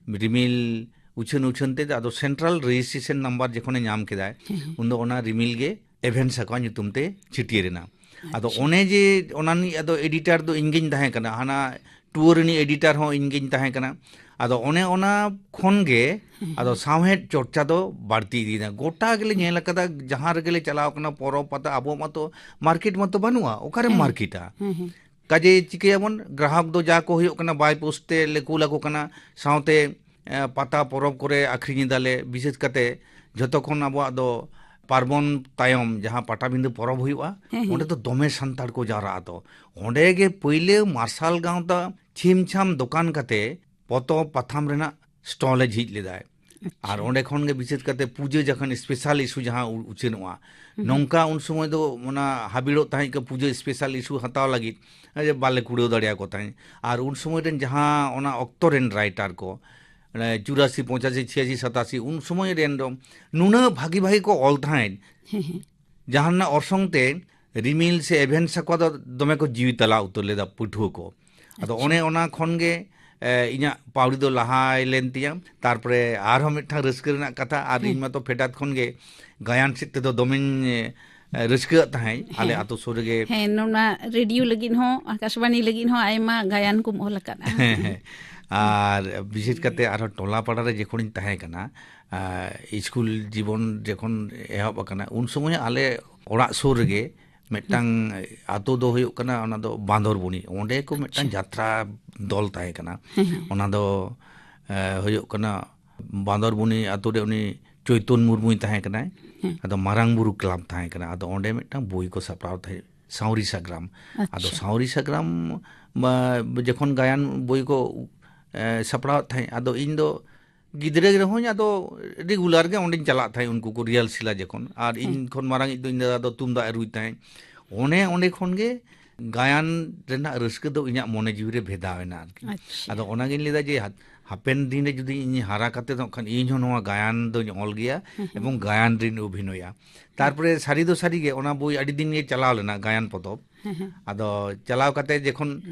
ᱨᱤᱢᱤᱞ ᱩᱪᱷᱟᱹᱱ ᱩᱪᱷᱟᱹᱱ ᱛᱮ ᱟᱫᱚ ᱥᱮᱱᱴᱨᱟᱞ ᱨᱮᱡᱤᱥᱴᱨᱮᱥᱚᱱ ᱱᱟᱢᱵᱟᱨ ᱡᱚᱠᱷᱚᱱᱮ ᱧᱟᱢ ᱠᱮᱫᱟᱭ, ᱦᱮᱸ, ᱦᱮᱸ᱾ ᱩᱱᱫᱚ ᱚᱱᱟ ᱨᱤᱢᱤᱞ ᱜᱮ ᱮᱵᱷᱮᱱ ᱥᱟᱠᱣᱟ ᱧᱩᱛᱩᱢ ᱛᱮ ᱪᱷᱟᱹᱴᱭᱟᱹᱨ ᱮᱱᱟ᱾ ᱟᱫᱚ ᱟᱪᱪᱷᱟ᱾ ᱚᱱᱮ ᱡᱮ ᱚᱱᱟ ᱨᱤᱱᱤᱡ ᱟᱫᱚ ᱮᱰᱤᱴᱟᱨ ᱫᱚ ᱤᱧ ᱜᱤᱧ ᱛᱟᱦᱮᱸ ᱠᱟᱱᱟ, ᱦᱟᱱᱟ ᱴᱩᱣᱟᱹᱨ ᱨᱤᱱᱤᱡ ᱮᱰᱤᱴᱟᱨ ᱦᱚᱸ ᱤᱧ ᱜᱤᱧ ᱛᱟᱦᱮᱸ ᱠᱟᱱᱟ᱾ ᱟᱫᱚ ᱚᱱᱮ ᱚᱱᱟ ᱠᱷᱚᱱ ᱜᱮ ᱦᱮᱸ, ᱟᱫᱚ ᱦᱮᱸ᱾ ᱥᱟᱶᱦᱮᱫ ᱪᱚᱨᱪᱟ ᱫᱚ ᱵᱟᱹᱲᱛᱤ ᱤᱫᱤᱭᱮᱱᱟ᱾ ᱜᱚᱴᱟ ᱜᱮᱞᱮ ᱧᱮᱞ ᱟᱠᱟᱫᱟ, ᱡᱟᱦᱟᱸ ᱨᱮᱜᱮ ᱞᱮ ᱪᱟᱞᱟᱣ ᱠᱟᱱᱟ, ᱯᱚᱨᱚᱵᱽ ᱯᱟᱛᱟ, ᱟᱵᱚᱣᱟᱜ ᱢᱟᱛᱚ ᱢᱟᱨᱠᱮᱴ ᱢᱟᱛᱚ ᱵᱟᱹᱱᱩᱜᱼᱟ, ᱚᱠᱟᱨᱮᱢ ᱦᱮᱸ᱾ ᱢᱟᱨᱠᱮᱴᱟ? ᱦᱮᱸ, ᱦᱮᱸ᱾ ᱠᱟᱡᱮ ᱪᱤᱠᱟᱹᱭᱟᱵᱚᱱ, ᱜᱨᱟᱦᱚᱠ ᱫᱚ ᱡᱟ ᱠᱚ ᱦᱩᱭᱩᱜ ᱠᱟᱱᱟ, ᱵᱟᱭ ᱯᱳᱥᱴ ᱛᱮ ᱞᱮ ᱠᱩᱞ ᱟᱠᱚ ᱠᱟᱱᱟ, ᱥᱟᱶᱛᱮ, ᱮ, ᱯᱟᱛᱟ ᱯᱚᱨᱚᱵᱽ ᱠᱚᱨᱮ ᱟᱠᱷᱨᱤᱧ ᱮᱫᱟᱞᱮ᱾ ᱵᱤᱥᱮᱥ ᱠᱟᱛᱮ ᱡᱷᱚᱛᱚ ᱠᱷᱚᱱ ᱟᱵᱚᱣᱟᱜ ᱫᱚ ᱯᱟᱨᱵᱚᱱ ᱛᱟᱭᱚᱢ ᱡᱟᱦᱟᱸ ᱯᱟᱴᱟᱵᱤᱸᱫᱷᱟᱹ ᱯᱚᱨᱚᱵᱽ ᱦᱩᱭᱩᱜᱼᱟ, ᱦᱮᱸ, ᱦᱮᱸ᱾ ᱚᱸᱰᱮ ᱫᱚ ᱫᱚᱢᱮ ᱥᱟᱱᱛᱟᱲ ᱠᱚ ᱡᱟᱣᱨᱟᱜᱼᱟ᱾ ᱛᱚ ᱚᱸᱰᱮ ᱜᱮ ᱯᱟᱹᱭᱞᱟᱹ ᱢᱟᱨᱥᱟᱞ ᱜᱟᱶᱛᱟ ᱪᱷᱤᱢ ᱪᱷᱟᱢ ᱫᱚᱠᱟᱱ ᱠᱟᱛᱮ ᱯᱚᱛᱚᱵ ᱯᱟᱛᱷᱟᱢ ᱨᱮᱱᱟᱜ ᱥᱴᱚᱞ ᱮ ᱡᱷᱤᱡ ᱞᱮᱫᱟᱭ᱾ ᱟᱪᱪᱷᱟ᱾ ᱟᱨ ᱚᱸᱰᱮ ᱠᱷᱚᱱ ᱜᱮ ᱵᱤᱥᱮᱥ ᱠᱟᱛᱮ ᱯᱩᱡᱟᱹ ᱡᱚᱠᱷᱚᱱ ᱥᱯᱮᱥᱟᱞ ᱤᱥᱩ ᱡᱟᱦᱟᱸ ᱩ-, ᱩᱪᱷᱟᱹᱱᱚᱜᱼᱟ, ᱦᱩᱸ᱾ ᱱᱚᱝᱠᱟ ᱩᱱ ᱥᱚᱢᱚᱭ ᱫᱚ ᱚᱱᱟ ᱦᱟᱵᱤᱲᱚᱜ ᱛᱟᱦᱮᱸᱫ ᱠᱚ ᱯᱩᱡᱟᱹ ᱥᱯᱮᱥᱟᱞ ᱤᱥᱩ ᱦᱟᱛᱟᱣ ᱞᱟᱹᱜᱤᱫ, ᱡᱮ ᱵᱟᱞᱮ ᱠᱩᱲᱟᱹᱣ ᱫᱟᱲᱮᱭᱟᱠᱚ ᱛᱟᱦᱮᱸᱫ᱾ ᱟᱨ ᱩᱱ ᱥᱚᱢᱚᱭ ᱨᱮᱱ ᱡᱟᱦᱟᱸ ᱚᱱᱟ ᱚᱠᱛᱚ ᱨᱮᱱ ᱨᱟᱭᱴᱟᱨ ᱠᱚ, ᱪᱩᱨᱟᱥᱤ, ᱯᱚᱸᱪᱟᱥᱤ, ᱪᱷᱤᱭᱟᱥᱤ, ᱥᱟᱛᱟᱥᱤ, ᱩᱱ ᱥᱚᱢᱚᱭ ᱨᱮᱱ ᱫᱚ ᱱᱩᱱᱟᱹᱜ ᱵᱷᱟᱹᱜᱤ ᱵᱷᱟᱹᱜᱤ ᱠᱚ ᱚᱞ ᱛᱟᱦᱮᱸᱫ, ᱡᱟᱦᱟᱸ ᱨᱮᱱᱟᱜ ᱚᱨᱥᱚᱝ ᱛᱮ ᱨᱤᱢᱤᱞ ᱥᱮ ᱮᱵᱷᱮᱱ ᱥᱟᱠᱣᱟ ᱫᱚ ᱫᱚᱢᱮ ᱠᱚ ᱡᱤᱣᱤ ᱛᱟᱞᱟ ᱩᱛᱟᱹᱨ ᱞᱮᱫᱟ ᱯᱟᱹᱴᱷᱩᱣᱟᱹ ᱠᱚ᱾ ᱟᱫᱚ ᱟᱪᱪᱷᱟ᱾ ᱚᱱᱮ ᱚᱱᱟ ᱠᱷᱚᱱ ᱜᱮ, ᱮ, ᱤᱧᱟᱹᱜ ᱯᱟᱹᱣᱲᱤ ᱫᱚ ᱞᱟᱦᱟᱭ ᱞᱮᱱ ᱛᱤᱧᱟᱹ᱾ ᱛᱟᱨᱯᱚᱨᱮ ᱟᱨᱦᱚᱸ ᱢᱤᱫᱴᱟᱝ ᱨᱟᱹᱥᱠᱟᱹ ᱨᱮᱱᱟᱜ ᱠᱟᱛᱷᱟ, ᱟᱨ ᱦᱮᱸ᱾ ᱤᱧ ᱢᱟᱛᱚ ᱯᱷᱮᱰᱟᱛ ᱠᱷᱚᱱ ᱜᱮ ᱜᱟᱭᱟᱱ ᱥᱮᱫ ᱛᱮᱫᱚ ᱫᱚᱢᱮᱧ, ᱮ, ᱨᱟᱹᱥᱠᱟᱹᱣᱟᱜ ᱛᱟᱦᱮᱸᱫ᱾ ᱟᱞᱮ ᱦᱮᱸ᱾ ᱟᱛᱳ ᱥᱩᱨ ᱨᱮᱜᱮ ᱦᱮᱸ, ᱱᱚᱣᱟ ᱨᱮᱰᱤᱭᱳ ᱞᱟᱹᱜᱤᱫ ᱦᱚᱸ, ᱟᱠᱟᱥᱵᱟᱬᱤ ᱞᱟᱹᱜᱤᱫ ᱦᱚᱸ ᱟᱭᱢᱟ ᱜᱟᱭᱟᱱ ᱠᱚᱢ ᱚᱞ ᱟᱠᱟᱫᱼᱟ᱾ ᱦᱮᱸ, ᱦᱮᱸ᱾ ᱟᱨ ᱵᱤᱥᱮᱥ ᱠᱟᱛᱮ ᱟᱨᱦᱚᱸ ᱴᱚᱞᱟ ᱯᱟᱲᱟ ᱨᱮ ᱡᱚᱠᱷᱚᱱᱤᱧ ᱛᱟᱦᱮᱸ ᱠᱟᱱᱟ, ᱟ, ᱥᱠᱩᱞ ᱡᱤᱵᱚᱱ ᱡᱚᱠᱷᱚᱱ ᱮᱦᱚᱵ ᱟᱠᱟᱱᱟ, ᱩᱱ ᱥᱚᱢᱚᱭ ᱟᱞᱮ ᱚᱲᱟᱜ ᱥᱩᱨ ᱨᱮᱜᱮ ᱢᱤᱫᱴᱟᱝ ᱟᱛᱳ ᱫᱚ ᱦᱩᱭᱩᱜ ᱠᱟᱱᱟ, ᱚᱱᱟ ᱫᱚ ᱵᱟᱸᱫᱚᱨᱵᱚᱱᱤ᱾ ᱚᱸᱰᱮ ᱠᱚ ᱢᱤᱫᱴᱟᱝ ᱟᱪᱪᱷᱟ᱾ ᱡᱟᱛᱨᱟ ᱫᱚᱞ ᱛᱟᱦᱮᱸ ᱠᱟᱱᱟ᱾ ᱦᱮᱸ, ᱦᱮᱸ᱾ ᱚᱱᱟ ᱫᱚ, ᱮ, ᱦᱩᱭᱩᱜ ᱠᱟᱱᱟ, ᱵᱟᱸᱫᱚᱨᱵᱚᱱᱤ ᱟᱛᱳ ᱨᱮ ᱩᱱᱤ ᱪᱳᱭᱛᱚᱱ ᱢᱩᱨᱢᱩᱭ ᱛᱟᱦᱮᱸ ᱠᱟᱱᱟᱭ᱾ ᱦᱮᱸ᱾ ᱟᱫᱚ ᱢᱟᱨᱟᱝ ᱵᱩᱨᱩ ᱠᱞᱟᱵᱽ ᱛᱟᱦᱮᱸ ᱠᱟᱱᱟ᱾ ᱟᱫᱚ ᱚᱸᱰᱮ ᱢᱤᱫᱴᱟᱝ ᱵᱳᱭ ᱠᱚ ᱥᱟᱯᱲᱟᱣ ᱛᱟᱦᱮᱸᱫ, ᱥᱟᱶᱨᱤ ᱥᱟᱜᱽᱨᱟᱢ᱾ ᱟᱫᱚ ᱟᱪᱪᱷᱟ᱾ ᱥᱟᱶᱨᱤ ᱥᱟᱜᱽᱨᱟᱢ, ᱢᱟ, ᱡᱚᱠᱷᱚᱱ ᱜᱟᱭᱟᱱ ᱵᱳᱭ ᱠᱚ, ᱮ, ᱥᱟᱯᱲᱟᱣᱮᱫ ᱛᱟᱦᱮᱸᱫ, ᱟᱫᱚ ᱤᱧ ᱫᱚ ᱜᱤᱫᱽᱨᱟᱹ ᱨᱮᱦᱚᱸᱧ ᱟᱫᱚ ᱨᱮᱜᱩᱞᱟᱨ ᱜᱮ ᱚᱸᱰᱮᱧ ᱪᱟᱞᱟᱜ ᱛᱟᱦᱮᱸᱫ, ᱩᱱᱠᱩ ᱠᱚ ᱨᱤᱦᱟᱨᱥᱮᱞᱟ ᱡᱚᱠᱷᱚᱱ᱾ ᱟᱨ ᱦᱮᱸ᱾ ᱤᱧ ᱠᱷᱚᱱ ᱢᱟᱨᱟᱝ ᱤᱡ ᱫᱚ ᱤᱧ ᱫᱟᱫᱟ ᱫᱚ ᱛᱩᱢᱫᱟᱜ ᱮ ᱨᱩᱭ ᱛᱟᱦᱮᱸᱫ᱾ ᱚᱱᱮ ᱚᱸᱰᱮ ᱠᱷᱚᱱ ᱜᱮ ᱜᱟᱭᱟᱱ ᱨᱮᱱᱟᱜ ᱨᱟᱹᱥᱠᱟᱹ ᱫᱚ ᱤᱧᱟᱹᱜ ᱢᱚᱱᱮ ᱡᱤᱣᱤ ᱨᱮ ᱵᱷᱮᱫᱟᱣ ᱮᱱᱟ ᱟᱨᱠᱤ᱾ ᱟᱪᱪᱷᱟ᱾ ᱟᱫᱚ ᱚᱱᱟᱜᱤᱧ ᱞᱟᱹᱭᱫᱟ ᱡᱮ ᱦᱟ-, ᱦᱟᱯᱮᱱ ᱫᱤᱱ ᱨᱮ ᱡᱩᱫᱤ ᱤᱧ ᱦᱟᱨᱟ ᱠᱟᱛᱮ ᱫᱚ ᱠᱷᱟᱱ ᱤᱧ ᱦᱚᱸ ᱱᱚᱣᱟ ᱜᱟᱭᱟᱱ ᱫᱚᱧ ᱚᱞ ᱜᱮᱭᱟ ᱦᱮᱸ, ᱦᱮᱸ᱾ ᱮᱵᱚᱝ ᱜᱟᱭᱟᱱ ᱨᱤᱧ ᱚᱵᱷᱤᱱᱚᱭᱟ᱾ ᱛᱟᱨᱯᱚᱨᱮ ᱥᱟᱹᱨᱤ ᱫᱚ ᱥᱟᱹᱨᱤ ᱜᱮ ᱚᱱᱟ ᱵᱳᱭ ᱟᱹᱰᱤ ᱫᱤᱱ ᱜᱮ ᱪᱟᱞᱟᱣ ᱞᱮᱱᱟ, ᱜᱟᱭᱟᱱ ᱯᱚᱛᱚᱵ᱾ ᱦᱮᱸ, ᱦᱮᱸ᱾ ᱟᱫᱚ ᱪᱟᱞᱟᱣ ᱠᱟᱛᱮ ᱡᱚᱠᱷᱚᱱ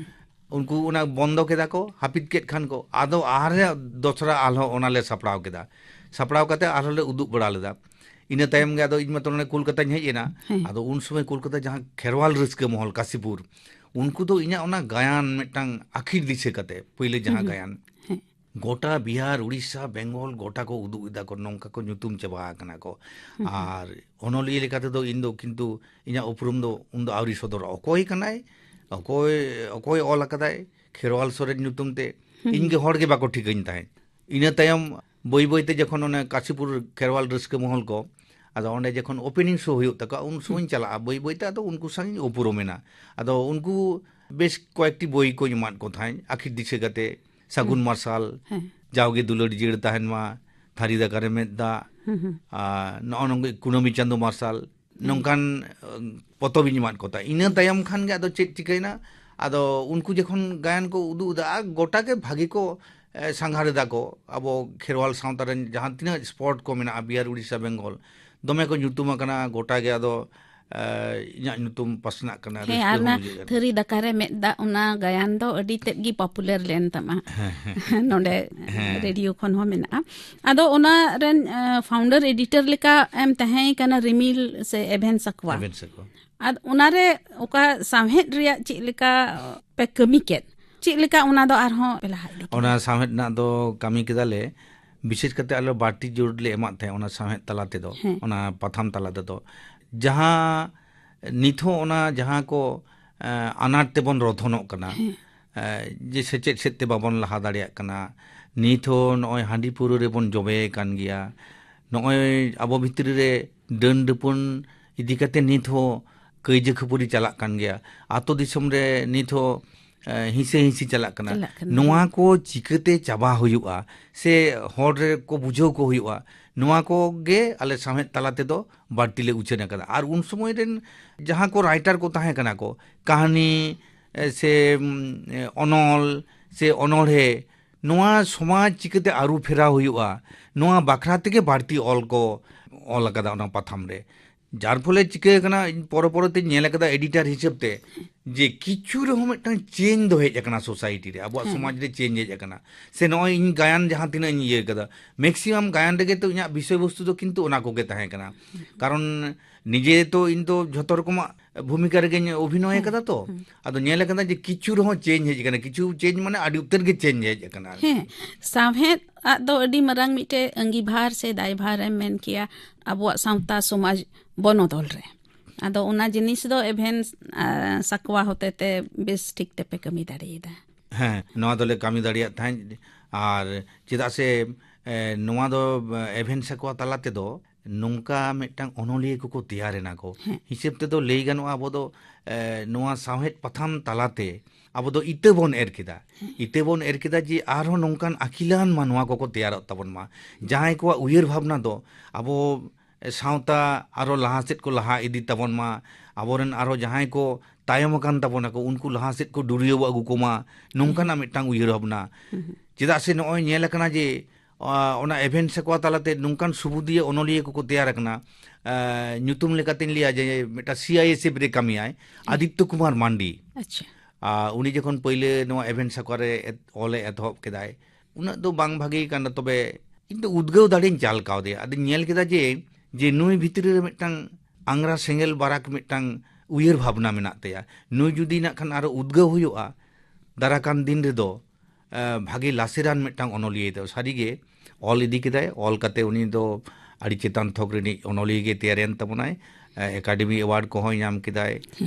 ᱩᱱᱠᱩ ᱚᱱᱟ ᱵᱚᱱᱫᱚ ᱠᱮᱫᱟ ᱠᱚ, ᱦᱟᱹᱯᱤᱫ ᱠᱮᱫ ᱠᱷᱟᱱ ᱠᱚ, ᱟᱫᱚ ᱟᱨ ᱫᱚᱥᱨᱟ ᱟᱞᱦᱚᱸ ᱚᱱᱟ ᱞᱮ ᱥᱟᱯᱲᱟᱣ ᱠᱮᱫᱟ᱾ ᱥᱟᱯᱲᱟᱣ ᱠᱟᱛᱮ ᱟᱨᱦᱚᱸ ᱞᱮ ᱩᱫᱩᱜ ᱵᱟᱲᱟ ᱞᱮᱫᱟ᱾ ᱤᱱᱟᱹ ᱛᱟᱭᱚᱢ ᱜᱮ ᱟᱫᱚ ᱤᱧ ᱢᱟᱛᱚ ᱱᱚᱰᱮ ᱠᱳᱞᱠᱟᱛᱟᱧ ᱦᱮᱡ ᱮᱱᱟ᱾ ᱦᱮᱸ᱾ ᱟᱫᱚ ᱩᱱ ᱥᱚᱢᱚᱭ ᱠᱳᱞᱠᱟᱛᱟ ᱡᱟᱦᱟᱸ ᱠᱷᱮᱨᱣᱟᱞ ᱨᱟᱹᱥᱠᱟᱹ ᱢᱚᱦᱚᱞ ᱠᱟᱥᱤᱯᱩᱨ, ᱩᱱᱠᱩ ᱫᱚ ᱤᱧᱟᱹᱜ ᱚᱱᱟ ᱜᱟᱭᱟᱱ ᱢᱤᱫᱴᱟᱝ ᱟᱹᱠᱷᱤᱨ ᱫᱤᱥᱟᱹ ᱠᱟᱛᱮ, ᱯᱳᱭᱞᱳ ᱡᱟᱦᱟᱸ ᱦᱩᱸ, ᱦᱩᱸ᱾ ᱜᱟᱭᱟᱱ, ᱦᱮᱸ᱾ ᱜᱚᱴᱟ ᱵᱤᱦᱟᱨ, ᱩᱲᱤᱥᱥᱟ, ᱵᱮᱝᱜᱚᱞ ᱜᱚᱴᱟ ᱠᱚ ᱩᱫᱩᱜ ᱮᱫᱟ ᱠᱚ, ᱱᱚᱝᱠᱟ ᱠᱚ ᱧᱩᱛᱩᱢ ᱪᱟᱵᱟ ᱟᱠᱟᱱᱟ ᱠᱚ᱾ ᱦᱩᱸ, ᱦᱩᱸ᱾ ᱟᱨ ᱚᱱᱚᱞᱤᱭᱟᱹ ᱞᱮᱠᱟ ᱛᱮᱫᱚ ᱤᱧ ᱫᱚ ᱠᱤᱱᱛᱩ ᱤᱧᱟᱹᱜ ᱩᱯᱨᱩᱢ ᱫᱚ ᱩᱱᱫᱚ ᱟᱹᱣᱨᱤ ᱥᱚᱫᱚᱨᱚᱜᱼᱟ᱾ ᱚᱠᱚᱭ ᱠᱟᱱᱟᱭ, ᱚᱠᱚᱭ, ᱚᱠᱚᱭ ᱚᱞ ᱟᱠᱟᱫᱟᱭ, ᱠᱷᱮᱨᱣᱟᱞ ᱥᱚᱨᱮᱱ ᱧᱩᱛᱩᱢ ᱛᱮ, ᱦᱩᱸ, ᱤᱧ ᱜᱮ ᱦᱩᱸ᱾ ᱦᱚᱲ ᱜᱮ ᱵᱟᱠᱚ ᱴᱷᱤᱠᱟᱹᱧ ᱛᱟᱦᱮᱸᱫ᱾ ᱤᱱᱟᱹ ᱛᱟᱭᱚᱢ ᱵᱟᱹᱭ ᱵᱟᱹᱭ ᱛᱮ ᱡᱚᱠᱷᱚᱱ ᱚᱱᱮ ᱠᱟᱥᱤᱯᱩᱨ ᱠᱷᱮᱨᱣᱟᱞ ᱨᱟᱹᱥᱠᱟᱹ ᱢᱚᱦᱚᱞ ᱠᱚ, ᱟᱫᱚ ᱚᱸᱰᱮ ᱡᱚᱠᱷᱚᱱ ᱳᱯᱮᱱᱤᱝ ᱥᱳ ᱦᱩᱭᱩᱜ ᱛᱟᱠᱚᱣᱟ, ᱩᱱ ᱥᱚᱢᱚᱭ ᱦᱩᱸ᱾ ᱤᱧ ᱪᱟᱞᱟᱜᱼᱟ᱾ ᱵᱟᱹᱭ ᱵᱟᱹᱭ ᱛᱮ ᱟᱫᱚ ᱩᱱᱠᱩ ᱥᱟᱶ ᱤᱧ ᱩᱯᱨᱩᱢ ᱮᱱᱟ᱾ ᱟᱫᱚ ᱩᱱᱠᱩ ᱵᱮᱥ ᱠᱚᱭᱮᱠᱴᱤ ᱵᱳᱭ ᱠᱚᱧ ᱮᱢᱟᱫ ᱠᱚ ᱛᱟᱦᱮᱸᱫ, ᱟᱹᱠᱷᱤᱨ ᱫᱤᱥᱟᱹ ᱠᱟᱛᱮ, ᱥᱟᱹᱜᱩᱱ ᱦᱩᱸ᱾ ᱢᱟᱨᱥᱟᱞ, ᱦᱮᱸ᱾ ᱡᱟᱣᱜᱮ ᱫᱩᱞᱟᱹᱲ ᱡᱤᱭᱟᱹᱲ ᱛᱟᱦᱮᱱ ᱢᱟ, ᱛᱷᱟᱹᱨᱤ ᱫᱟᱠᱟ ᱨᱮ ᱢᱮᱫ ᱫᱟᱜ, ᱦᱩᱸ, ᱦᱩᱸ᱾ ᱟᱨ ᱱᱚᱜᱼᱚ ᱱᱚᱝᱠᱟ ᱠᱩᱱᱟᱹᱢᱤ ᱪᱟᱸᱫᱚ ᱢᱟᱨᱥᱟᱞ, ᱦᱩᱸ᱾ ᱱᱚᱝᱠᱟᱱ, ᱟᱸ, ᱯᱚᱛᱚᱵ ᱤᱧ ᱮᱢᱟᱫ ᱠᱚ ᱛᱟᱦᱮᱸᱫ᱾ ᱤᱱᱟᱹ ᱛᱟᱭᱚᱢ ᱠᱷᱟᱱ ᱜᱮ ᱟᱫᱚ ᱪᱮᱫ ᱪᱤᱠᱟᱹᱭᱮᱱᱟ? ᱟᱫᱚ ᱩᱱᱠᱩ ᱡᱚᱠᱷᱚᱱ ᱜᱟᱭᱟᱱ ᱠᱚ ᱩᱫᱩᱜ ᱮᱫᱟ, ᱟᱨ ᱜᱚᱴᱟ ᱜᱮ ᱵᱷᱟᱹᱜᱤ ᱠᱚ ᱮ, ᱥᱟᱸᱜᱷᱟᱨ ᱮᱫᱟ ᱠᱚ, ᱟᱵᱚ ᱠᱷᱮᱨᱣᱟᱞ ᱥᱟᱶᱛᱟ ᱨᱮᱱ ᱡᱟᱦᱟᱸ ᱛᱤᱱᱟᱹᱜ ᱥᱯᱚᱴ ᱠᱚ ᱢᱮᱱᱟᱜᱼᱟ, ᱵᱤᱦᱟᱨ, ᱩᱲᱤᱥᱥᱟ, ᱵᱮᱝᱜᱚᱞ, ᱫᱚᱢᱮ ᱠᱚ ᱧᱩᱛᱩᱢ ᱟᱠᱟᱱᱟ ᱜᱚᱴᱟ ᱜᱮ᱾ ᱟᱫᱚ ᱮ, ᱤᱧᱟᱹᱜ ᱧᱩᱛᱩᱢ ᱯᱟᱥᱱᱟᱜ ᱠᱟᱱᱟ, ᱦᱮᱸ, ᱨᱟᱹᱥᱠᱟᱹ ᱟᱨ ᱦᱚᱸ ᱚᱱᱟ ᱵᱩᱡᱷᱟᱹᱜ ᱠᱟᱱᱟ᱾ ᱛᱷᱟᱹᱨᱤ ᱫᱟᱠᱟ ᱨᱮ ᱢᱮᱫ ᱫᱟᱜ, ᱚᱱᱟ ᱜᱟᱭᱟᱱ ᱫᱚ ᱟᱹᱰᱤ ᱛᱮᱫ ᱜᱮ ᱯᱚᱯᱩᱞᱟᱨ ᱞᱮᱱ ᱛᱟᱢᱟ᱾ ᱦᱮᱸ, ᱦᱮᱸ᱾ ᱱᱚᱰᱮ ᱦᱮᱸ᱾ ᱨᱮᱰᱤᱭᱳ ᱠᱷᱚᱱ ᱦᱚᱸ ᱢᱮᱱᱟᱜᱼᱟ᱾ ᱟᱫᱚ ᱚᱱᱟ ᱨᱮᱱ, ᱮ, ᱯᱷᱟᱣᱩᱱᱰᱟᱨ ᱮᱰᱤᱴᱚᱨ ᱞᱮᱠᱟ ᱮᱢ ᱛᱟᱦᱮᱸ ᱠᱟᱱᱟ ᱨᱤᱢᱤᱞ ᱥᱮ ᱮᱵᱷᱮᱱ ᱥᱟᱠᱣᱟ᱾ ᱮᱵᱷᱮᱱ ᱥᱟᱠᱣᱟ᱾ ᱟᱨ ᱚᱱᱟᱨᱮ ᱚᱠᱟ ᱥᱟᱶᱦᱮᱫ ᱨᱮᱭᱟᱜ ᱪᱮᱫ ᱞᱮᱠᱟ ᱯᱮ ᱠᱟᱹᱢᱤ ᱠᱮᱫ, ᱪᱮᱫ ᱞᱮᱠᱟ ᱚᱱᱟ ᱫᱚ ᱟᱨᱦᱚᱸ ᱯᱮ ᱞᱟᱦᱟ ᱤᱫᱤ ᱠᱮᱫᱟ? ᱚᱱᱟ ᱥᱟᱶᱦᱮᱫ ᱨᱮᱱᱟᱜ ᱫᱚ ᱠᱟᱹᱢᱤ ᱠᱮᱫᱟᱞᱮ, ᱵᱤᱥᱮᱥ ᱠᱟᱛᱮ ᱟᱞᱮ ᱵᱟᱹᱲᱛᱤ ᱡᱳᱨ ᱞᱮ ᱮᱢᱟᱫ ᱛᱟᱦᱮᱸᱫ ᱚᱱᱟ ᱥᱟᱶᱦᱮᱫ ᱛᱟᱞᱟ ᱛᱮᱫᱚ, ᱦᱮᱸ᱾ ᱚᱱᱟ ᱯᱟᱛᱷᱟᱢ ᱛᱟᱞᱟ ᱛᱮᱫᱚ᱾ ᱡᱟᱦᱟᱸ ᱱᱤᱛ ᱦᱚᱸ ᱚᱱᱟ ᱡᱟᱦᱟᱸ ᱠᱚ, ᱮ, ᱟᱱᱟᱴ ᱛᱮᱵᱚᱱ ᱨᱚᱫᱷᱚᱱᱚᱜ ᱠᱟᱱᱟ, ᱦᱮᱸ᱾ ᱮ, ᱡᱮ ᱥᱮᱪᱮᱫ ᱥᱮᱫ ᱛᱮ ᱵᱟᱵᱚᱱ ᱞᱟᱦᱟ ᱫᱟᱲᱮᱭᱟᱜ ᱠᱟᱱᱟ, ᱱᱤᱛ ᱦᱚᱸ ᱱᱚᱜᱼᱚᱭ ᱦᱟᱺᱰᱤ ᱯᱟᱹᱣᱨᱟᱹ ᱨᱮᱵᱚᱱ ᱡᱚᱵᱮ ᱟᱠᱟᱱ ᱜᱮᱭᱟ, ᱱᱚᱜᱼᱚᱭ ᱟᱵᱚ ᱵᱷᱤᱛᱨᱤ ᱨᱮ ᱰᱟᱹᱱ ᱰᱟᱹᱯᱟᱹᱱ ᱤᱫᱤ ᱠᱟᱛᱮ ᱱᱤᱛ ᱦᱚᱸ ᱠᱟᱹᱭᱡᱟᱹ ᱠᱷᱟᱹᱯᱟᱹᱨᱤ ᱪᱟᱞᱟᱜ ᱠᱟᱱ ᱜᱮᱭᱟ, ᱟᱛᱳ ᱫᱤᱥᱚᱢ ᱨᱮ ᱱᱤᱛ ᱦᱚᱸ, ᱮ, ᱦᱤᱸᱥᱟᱹ ᱦᱤᱸᱥᱤ ᱪᱟᱞᱟᱜ ᱠᱟᱱᱟ᱾ ᱪᱟᱞᱟᱜ ᱠᱟᱱᱟ᱾ ᱱᱚᱣᱟ ᱠᱚ ᱪᱤᱠᱟᱹᱛᱮ ᱪᱟᱵᱟ ᱦᱩᱭᱩᱜᱼᱟ ᱥᱮ ᱦᱚᱲ ᱨᱮ ᱠᱚ ᱵᱩᱡᱷᱟᱹᱣ ᱠᱚ ᱦᱩᱭᱩᱜᱼᱟ, ᱱᱚᱣᱟ ᱠᱚᱜᱮ ᱟᱞᱮ ᱥᱟᱶᱦᱮᱫ ᱛᱟᱞᱟ ᱛᱮᱫᱚ ᱵᱟᱹᱲᱛᱤ ᱞᱮ ᱩᱪᱷᱟᱹᱱ ᱟᱠᱟᱫᱟ᱾ ᱟᱨ ᱩᱱ ᱥᱚᱢᱚᱭ ᱨᱮᱱ ᱡᱟᱦᱟᱸ ᱠᱚ ᱨᱟᱭᱴᱟᱨ ᱠᱚ ᱛᱟᱦᱮᱸ ᱠᱟᱱᱟ ᱠᱚ, ᱠᱟᱹᱦᱱᱤ, ᱮ, ᱥᱮ, ᱩᱢ, ᱮ, ᱚᱱᱚᱞ ᱥᱮ ᱚᱱᱚᱬᱦᱮ, ᱱᱚᱣᱟ ᱥᱚᱢᱟᱡᱽ ᱪᱤᱠᱟᱹᱛᱮ ᱟᱹᱨᱩ ᱯᱷᱮᱨᱟᱣ ᱦᱩᱭᱩᱜᱼᱟ, ᱱᱚᱣᱟ ᱵᱟᱠᱷᱨᱟ ᱛᱮᱜᱮ ᱵᱟᱹᱲᱛᱤ ᱚᱞ ᱠᱚ ᱚᱞ ᱟᱠᱟᱫᱟ ᱚᱱᱟ ᱯᱟᱛᱷᱟᱢ ᱨᱮ᱾ ᱡᱟᱨ ᱯᱷᱚᱞᱮ ᱪᱤᱠᱟᱹ ᱟᱠᱟᱱᱟ, ᱤᱧ ᱯᱚᱨᱮ ᱯᱚᱨᱮ ᱛᱮᱧ ᱧᱮᱞ ᱟᱠᱟᱫᱟ ᱮᱰᱤᱴᱟᱨ ᱦᱤᱥᱟᱹᱵ ᱛᱮ, ᱡᱮ ᱠᱤᱪᱷᱩ ᱨᱮᱦᱚᱸ ᱢᱤᱫᱴᱟᱝ ᱪᱮᱧᱡᱽ ᱫᱚ ᱦᱮᱡ ᱟᱠᱟᱱᱟ ᱥᱳᱥᱟᱭᱴᱤ ᱨᱮ, ᱟᱵᱚᱣᱟᱜ ᱦᱮᱸ᱾ ᱥᱚᱢᱟᱡᱽ ᱨᱮ ᱪᱮᱧᱡᱽ ᱦᱮᱡ ᱟᱠᱟᱱᱟ᱾ ᱥᱮ ᱱᱚᱜᱼᱚᱭ ᱤᱧ ᱜᱟᱭᱟᱱ ᱡᱟᱦᱟᱸ ᱛᱤᱱᱟᱹᱜ ᱤᱧ ᱤᱭᱟᱹ ᱠᱟᱫᱟ, ᱢᱮᱠᱥᱤᱢᱟᱢ ᱜᱟᱭᱟᱱ ᱨᱮᱜᱮ ᱛᱚ ᱤᱧᱟᱹᱜ ᱵᱤᱥᱚᱭ ᱵᱚᱥᱛᱩ ᱫᱚ ᱠᱤᱱᱛᱩ ᱚᱱᱟ ᱠᱚᱜᱮ ᱛᱟᱦᱮᱸ ᱠᱟᱱᱟ᱾ ᱠᱟᱨᱚᱱ ᱱᱤᱡᱮ ᱛᱚ ᱤᱧ ᱫᱚ ᱡᱷᱚᱛᱚ ᱨᱚᱠᱚᱢᱟᱜ ᱵᱷᱩᱢᱤᱠᱟ ᱨᱮᱜᱮᱧ ᱚᱵᱷᱤᱱᱚᱭ ᱦᱮᱸ᱾ ᱟᱠᱟᱫᱟ ᱛᱚ᱾ ᱦᱮᱸ᱾ ᱟᱫᱚ ᱧᱮᱞ ᱟᱠᱟᱫᱟ ᱡᱮ ᱠᱤᱪᱷᱩ ᱨᱮᱦᱚᱸ ᱪᱮᱧᱡᱽ ᱦᱮᱡ ᱟᱠᱟᱱᱟ, ᱠᱤᱪᱷᱩ ᱪᱮᱧᱡᱽ ᱢᱟᱱᱮ ᱟᱹᱰᱤ ᱩᱛᱟᱹᱨ ᱜᱮ ᱪᱮᱧᱡᱽ ᱦᱮᱡ ᱟᱠᱟᱱᱟ ᱟᱨᱠᱤ᱾ ᱦᱮᱸ, ᱥᱟᱶᱦᱮᱫ ᱟᱜ ᱫᱚ ᱟᱹᱰᱤ ᱢᱟᱨᱟᱝ ᱢᱤᱫᱴᱮᱡ ᱟᱸᱜᱤᱵᱷᱟᱨ ᱥᱮ ᱫᱟᱭᱵᱷᱟᱨ ᱮᱢ ᱢᱮᱱ ᱠᱮᱭᱟ ᱟᱵᱚᱣᱟᱜ ᱥᱟᱶᱛᱟ ᱥᱚᱢᱟᱡᱽ ᱵᱚᱱᱚᱫᱚᱞ ᱨᱮ᱾ ᱟᱫᱚ ᱚᱱᱟ ᱡᱤᱱᱤᱥ ᱫᱚ ᱮᱵᱷᱮᱱ, ᱟ, ᱥᱟᱠᱣᱟ ᱦᱚᱛᱮ ᱛᱮ ᱵᱮᱥ ᱴᱷᱤᱠ ᱛᱮᱯᱮ ᱠᱟᱹᱢᱤ ᱫᱟᱲᱮᱭᱟᱫᱟ᱾ ᱦᱮᱸ, ᱱᱚᱣᱟ ᱫᱚᱞᱮ ᱠᱟᱹᱢᱤ ᱫᱟᱲᱮᱭᱟᱜ ᱛᱟᱦᱮᱸᱫ᱾ ᱟᱨ ᱪᱮᱫᱟᱜ ᱥᱮ, ᱮ, ᱱᱚᱣᱟ ᱫᱚ, ᱮ, ᱮᱵᱷᱮᱱ ᱥᱟᱠᱣᱟ ᱛᱟᱞᱟ ᱛᱮᱫᱚ ᱱᱚᱝᱠᱟ ᱢᱤᱫᱴᱟᱝ ᱚᱱᱚᱞᱤᱭᱟᱹ ᱠᱚᱠᱚ ᱛᱮᱭᱟᱨ ᱮᱱᱟ ᱠᱚ᱾ ᱦᱮᱸ᱾ ᱦᱤᱥᱟᱹᱵ ᱛᱮᱫᱚ ᱞᱟᱹᱭ ᱜᱟᱱᱚᱜᱼᱟ, ᱟᱵᱚ ᱫᱚ, ᱮ, ᱱᱚᱣᱟ ᱥᱟᱶᱦᱮᱫ ᱯᱟᱛᱷᱟᱢ ᱛᱟᱞᱟᱛᱮ ᱟᱵᱚ ᱫᱚ ᱤᱛᱟᱹ ᱵᱚᱱ ᱮᱨ ᱠᱮᱫᱟ᱾ ᱦᱮᱸ᱾ ᱤᱛᱟᱹ ᱵᱚᱱ ᱮᱨ ᱠᱮᱫᱟ ᱡᱮ ᱟᱨᱦᱚᱸ ᱱᱚᱝᱠᱟᱱ ᱟᱹᱠᱤᱞᱟᱱ ᱢᱟᱱᱣᱟ ᱠᱚᱠᱚ ᱛᱮᱭᱟᱨᱚᱜ ᱛᱟᱵᱚᱱ ᱢᱟ, ᱡᱟᱦᱟᱸᱭ ᱠᱚᱣᱟᱜ ᱩᱭᱦᱟᱹᱨ ᱵᱷᱟᱵᱽᱱᱟ ᱫᱚ ᱟᱵᱚ ᱥᱟᱶᱛᱟ ᱟᱨᱚ ᱞᱟᱦᱟ ᱥᱮᱫ ᱠᱚ ᱞᱟᱦᱟ ᱤᱫᱤ ᱛᱟᱵᱚᱱ ᱢᱟ, ᱟᱵᱚᱨᱮᱱ ᱟᱨᱚ ᱡᱟᱦᱟᱸᱭ ᱠᱚ ᱛᱟᱭᱚᱢ ᱟᱠᱟᱱ ᱛᱟᱵᱚᱱᱟ ᱠᱚ, ᱩᱱᱠᱩ ᱞᱟᱦᱟ ᱥᱮᱫ ᱠᱚ ᱰᱩᱨᱤᱭᱟᱹᱣ ᱟᱹᱜᱩ ᱠᱚᱢᱟ, ᱱᱚᱝᱠᱟᱱᱟᱜ ᱢᱤᱫᱴᱟᱝ ᱩᱭᱦᱟᱹᱨ ᱵᱷᱟᱵᱽᱱᱟ᱾ ᱪᱮᱫᱟᱜ ᱥᱮ ᱱᱚᱜᱼᱚᱭ ᱧᱮᱞ ᱟᱠᱟᱱᱟ ᱡᱮ, ᱟ, ᱚᱱᱟ ᱮᱵᱷᱮᱱ ᱥᱟᱠᱣᱟ ᱛᱟᱞᱟᱛᱮ ᱱᱚᱝᱠᱟᱱ ᱥᱩᱵᱩᱫᱤᱭᱟᱹ ᱚᱱᱚᱞᱤᱭᱟᱹ ᱠᱚᱠᱚ ᱛᱮᱭᱟᱨ ᱟᱠᱟᱱᱟ᱾ ᱟ, ᱧᱩᱛᱩᱢ ᱞᱮᱠᱟᱛᱮᱧ ᱞᱟᱹᱭᱟ ᱡᱮ ᱢᱤᱫᱴᱟᱝ ᱥᱤ ᱟᱭ ᱮᱥ ᱮᱯᱷ ᱨᱮ ᱠᱟᱹᱢᱤᱭᱟᱭ, ᱟᱫᱤᱛᱛᱚ ᱠᱩᱢᱟᱨ ᱢᱟᱱᱰᱤ᱾ ᱟᱪᱪᱷᱟ᱾ ᱟ, ᱩᱱᱤ ᱡᱚᱠᱷᱚᱱ ᱯᱟᱹᱭᱞᱟᱹ ᱱᱚᱣᱟ ᱮᱵᱷᱮᱱ ᱥᱟᱠᱣᱟ ᱨᱮ ᱮᱛ-, ᱚᱞᱮ ᱮᱛᱚᱦᱚᱵ ᱠᱮᱫᱟᱭ, ᱩᱱᱟᱹᱜ ᱫᱚ ᱵᱟᱝ ᱵᱷᱟᱜᱮ ᱠᱟᱱᱟ, ᱛᱚᱵᱮ ᱤᱧ ᱫᱚ ᱩᱫᱽᱜᱟᱹᱣ ᱫᱟᱲᱮᱧ ᱪᱟᱞ ᱠᱟᱣᱫᱮᱭᱟ᱾ ᱟᱫᱚᱧ ᱧᱮᱞ ᱠᱮᱫᱟ ᱡᱮ, ᱡᱮ ᱱᱩᱭ ᱵᱷᱤᱛᱨᱤ ᱨᱮ ᱢᱤᱫᱴᱟᱝ ᱟᱝᱜᱽᱨᱟ ᱥᱮᱸᱜᱮᱞ ᱵᱟᱨᱟᱠ ᱢᱤᱫᱴᱟᱝ ᱩᱭᱦᱟᱹᱨ ᱵᱷᱟᱵᱽᱱᱟ ᱢᱮᱱᱟᱜ ᱛᱟᱭᱟ᱾ ᱱᱩᱭ ᱡᱩᱫᱤ ᱱᱟᱜ ᱠᱷᱟᱱ ᱟᱨᱚ ᱩᱫᱽᱜᱟᱹᱣ ᱦᱩᱭᱩᱜᱼᱟ, ᱫᱟᱨᱟᱠᱟᱱ ᱫᱤᱱ ᱨᱮᱫᱚ, ᱮ, ᱵᱷᱟᱜᱮ ᱞᱟᱥᱮᱨᱟᱱ ᱢᱤᱫᱴᱟᱝ ᱚᱱᱚᱞᱤᱭᱟᱹ ᱫᱚ ᱥᱟᱹᱨᱤᱜᱮ ᱚᱞ ᱤᱫᱤ ᱠᱮᱫᱟᱭ᱾ ᱚᱞ ᱠᱟᱛᱮ ᱩᱱᱤ ᱫᱚ ᱟᱹᱰᱤ ᱪᱮᱛᱟᱱ ᱛᱷᱚᱠ ᱨᱤᱱᱤᱡ ᱚᱱᱚᱞᱤᱭᱟᱹ ᱜᱮ ᱛᱮᱭᱟᱨᱮᱱ ᱛᱟᱵᱚᱱᱟᱭ᱾ ᱮ, ᱮᱠᱟᱰᱮᱢᱤ ᱮᱣᱟᱨᱰ ᱠᱚᱦᱚᱸᱭ ᱧᱟᱢ ᱠᱮᱫᱟᱭ,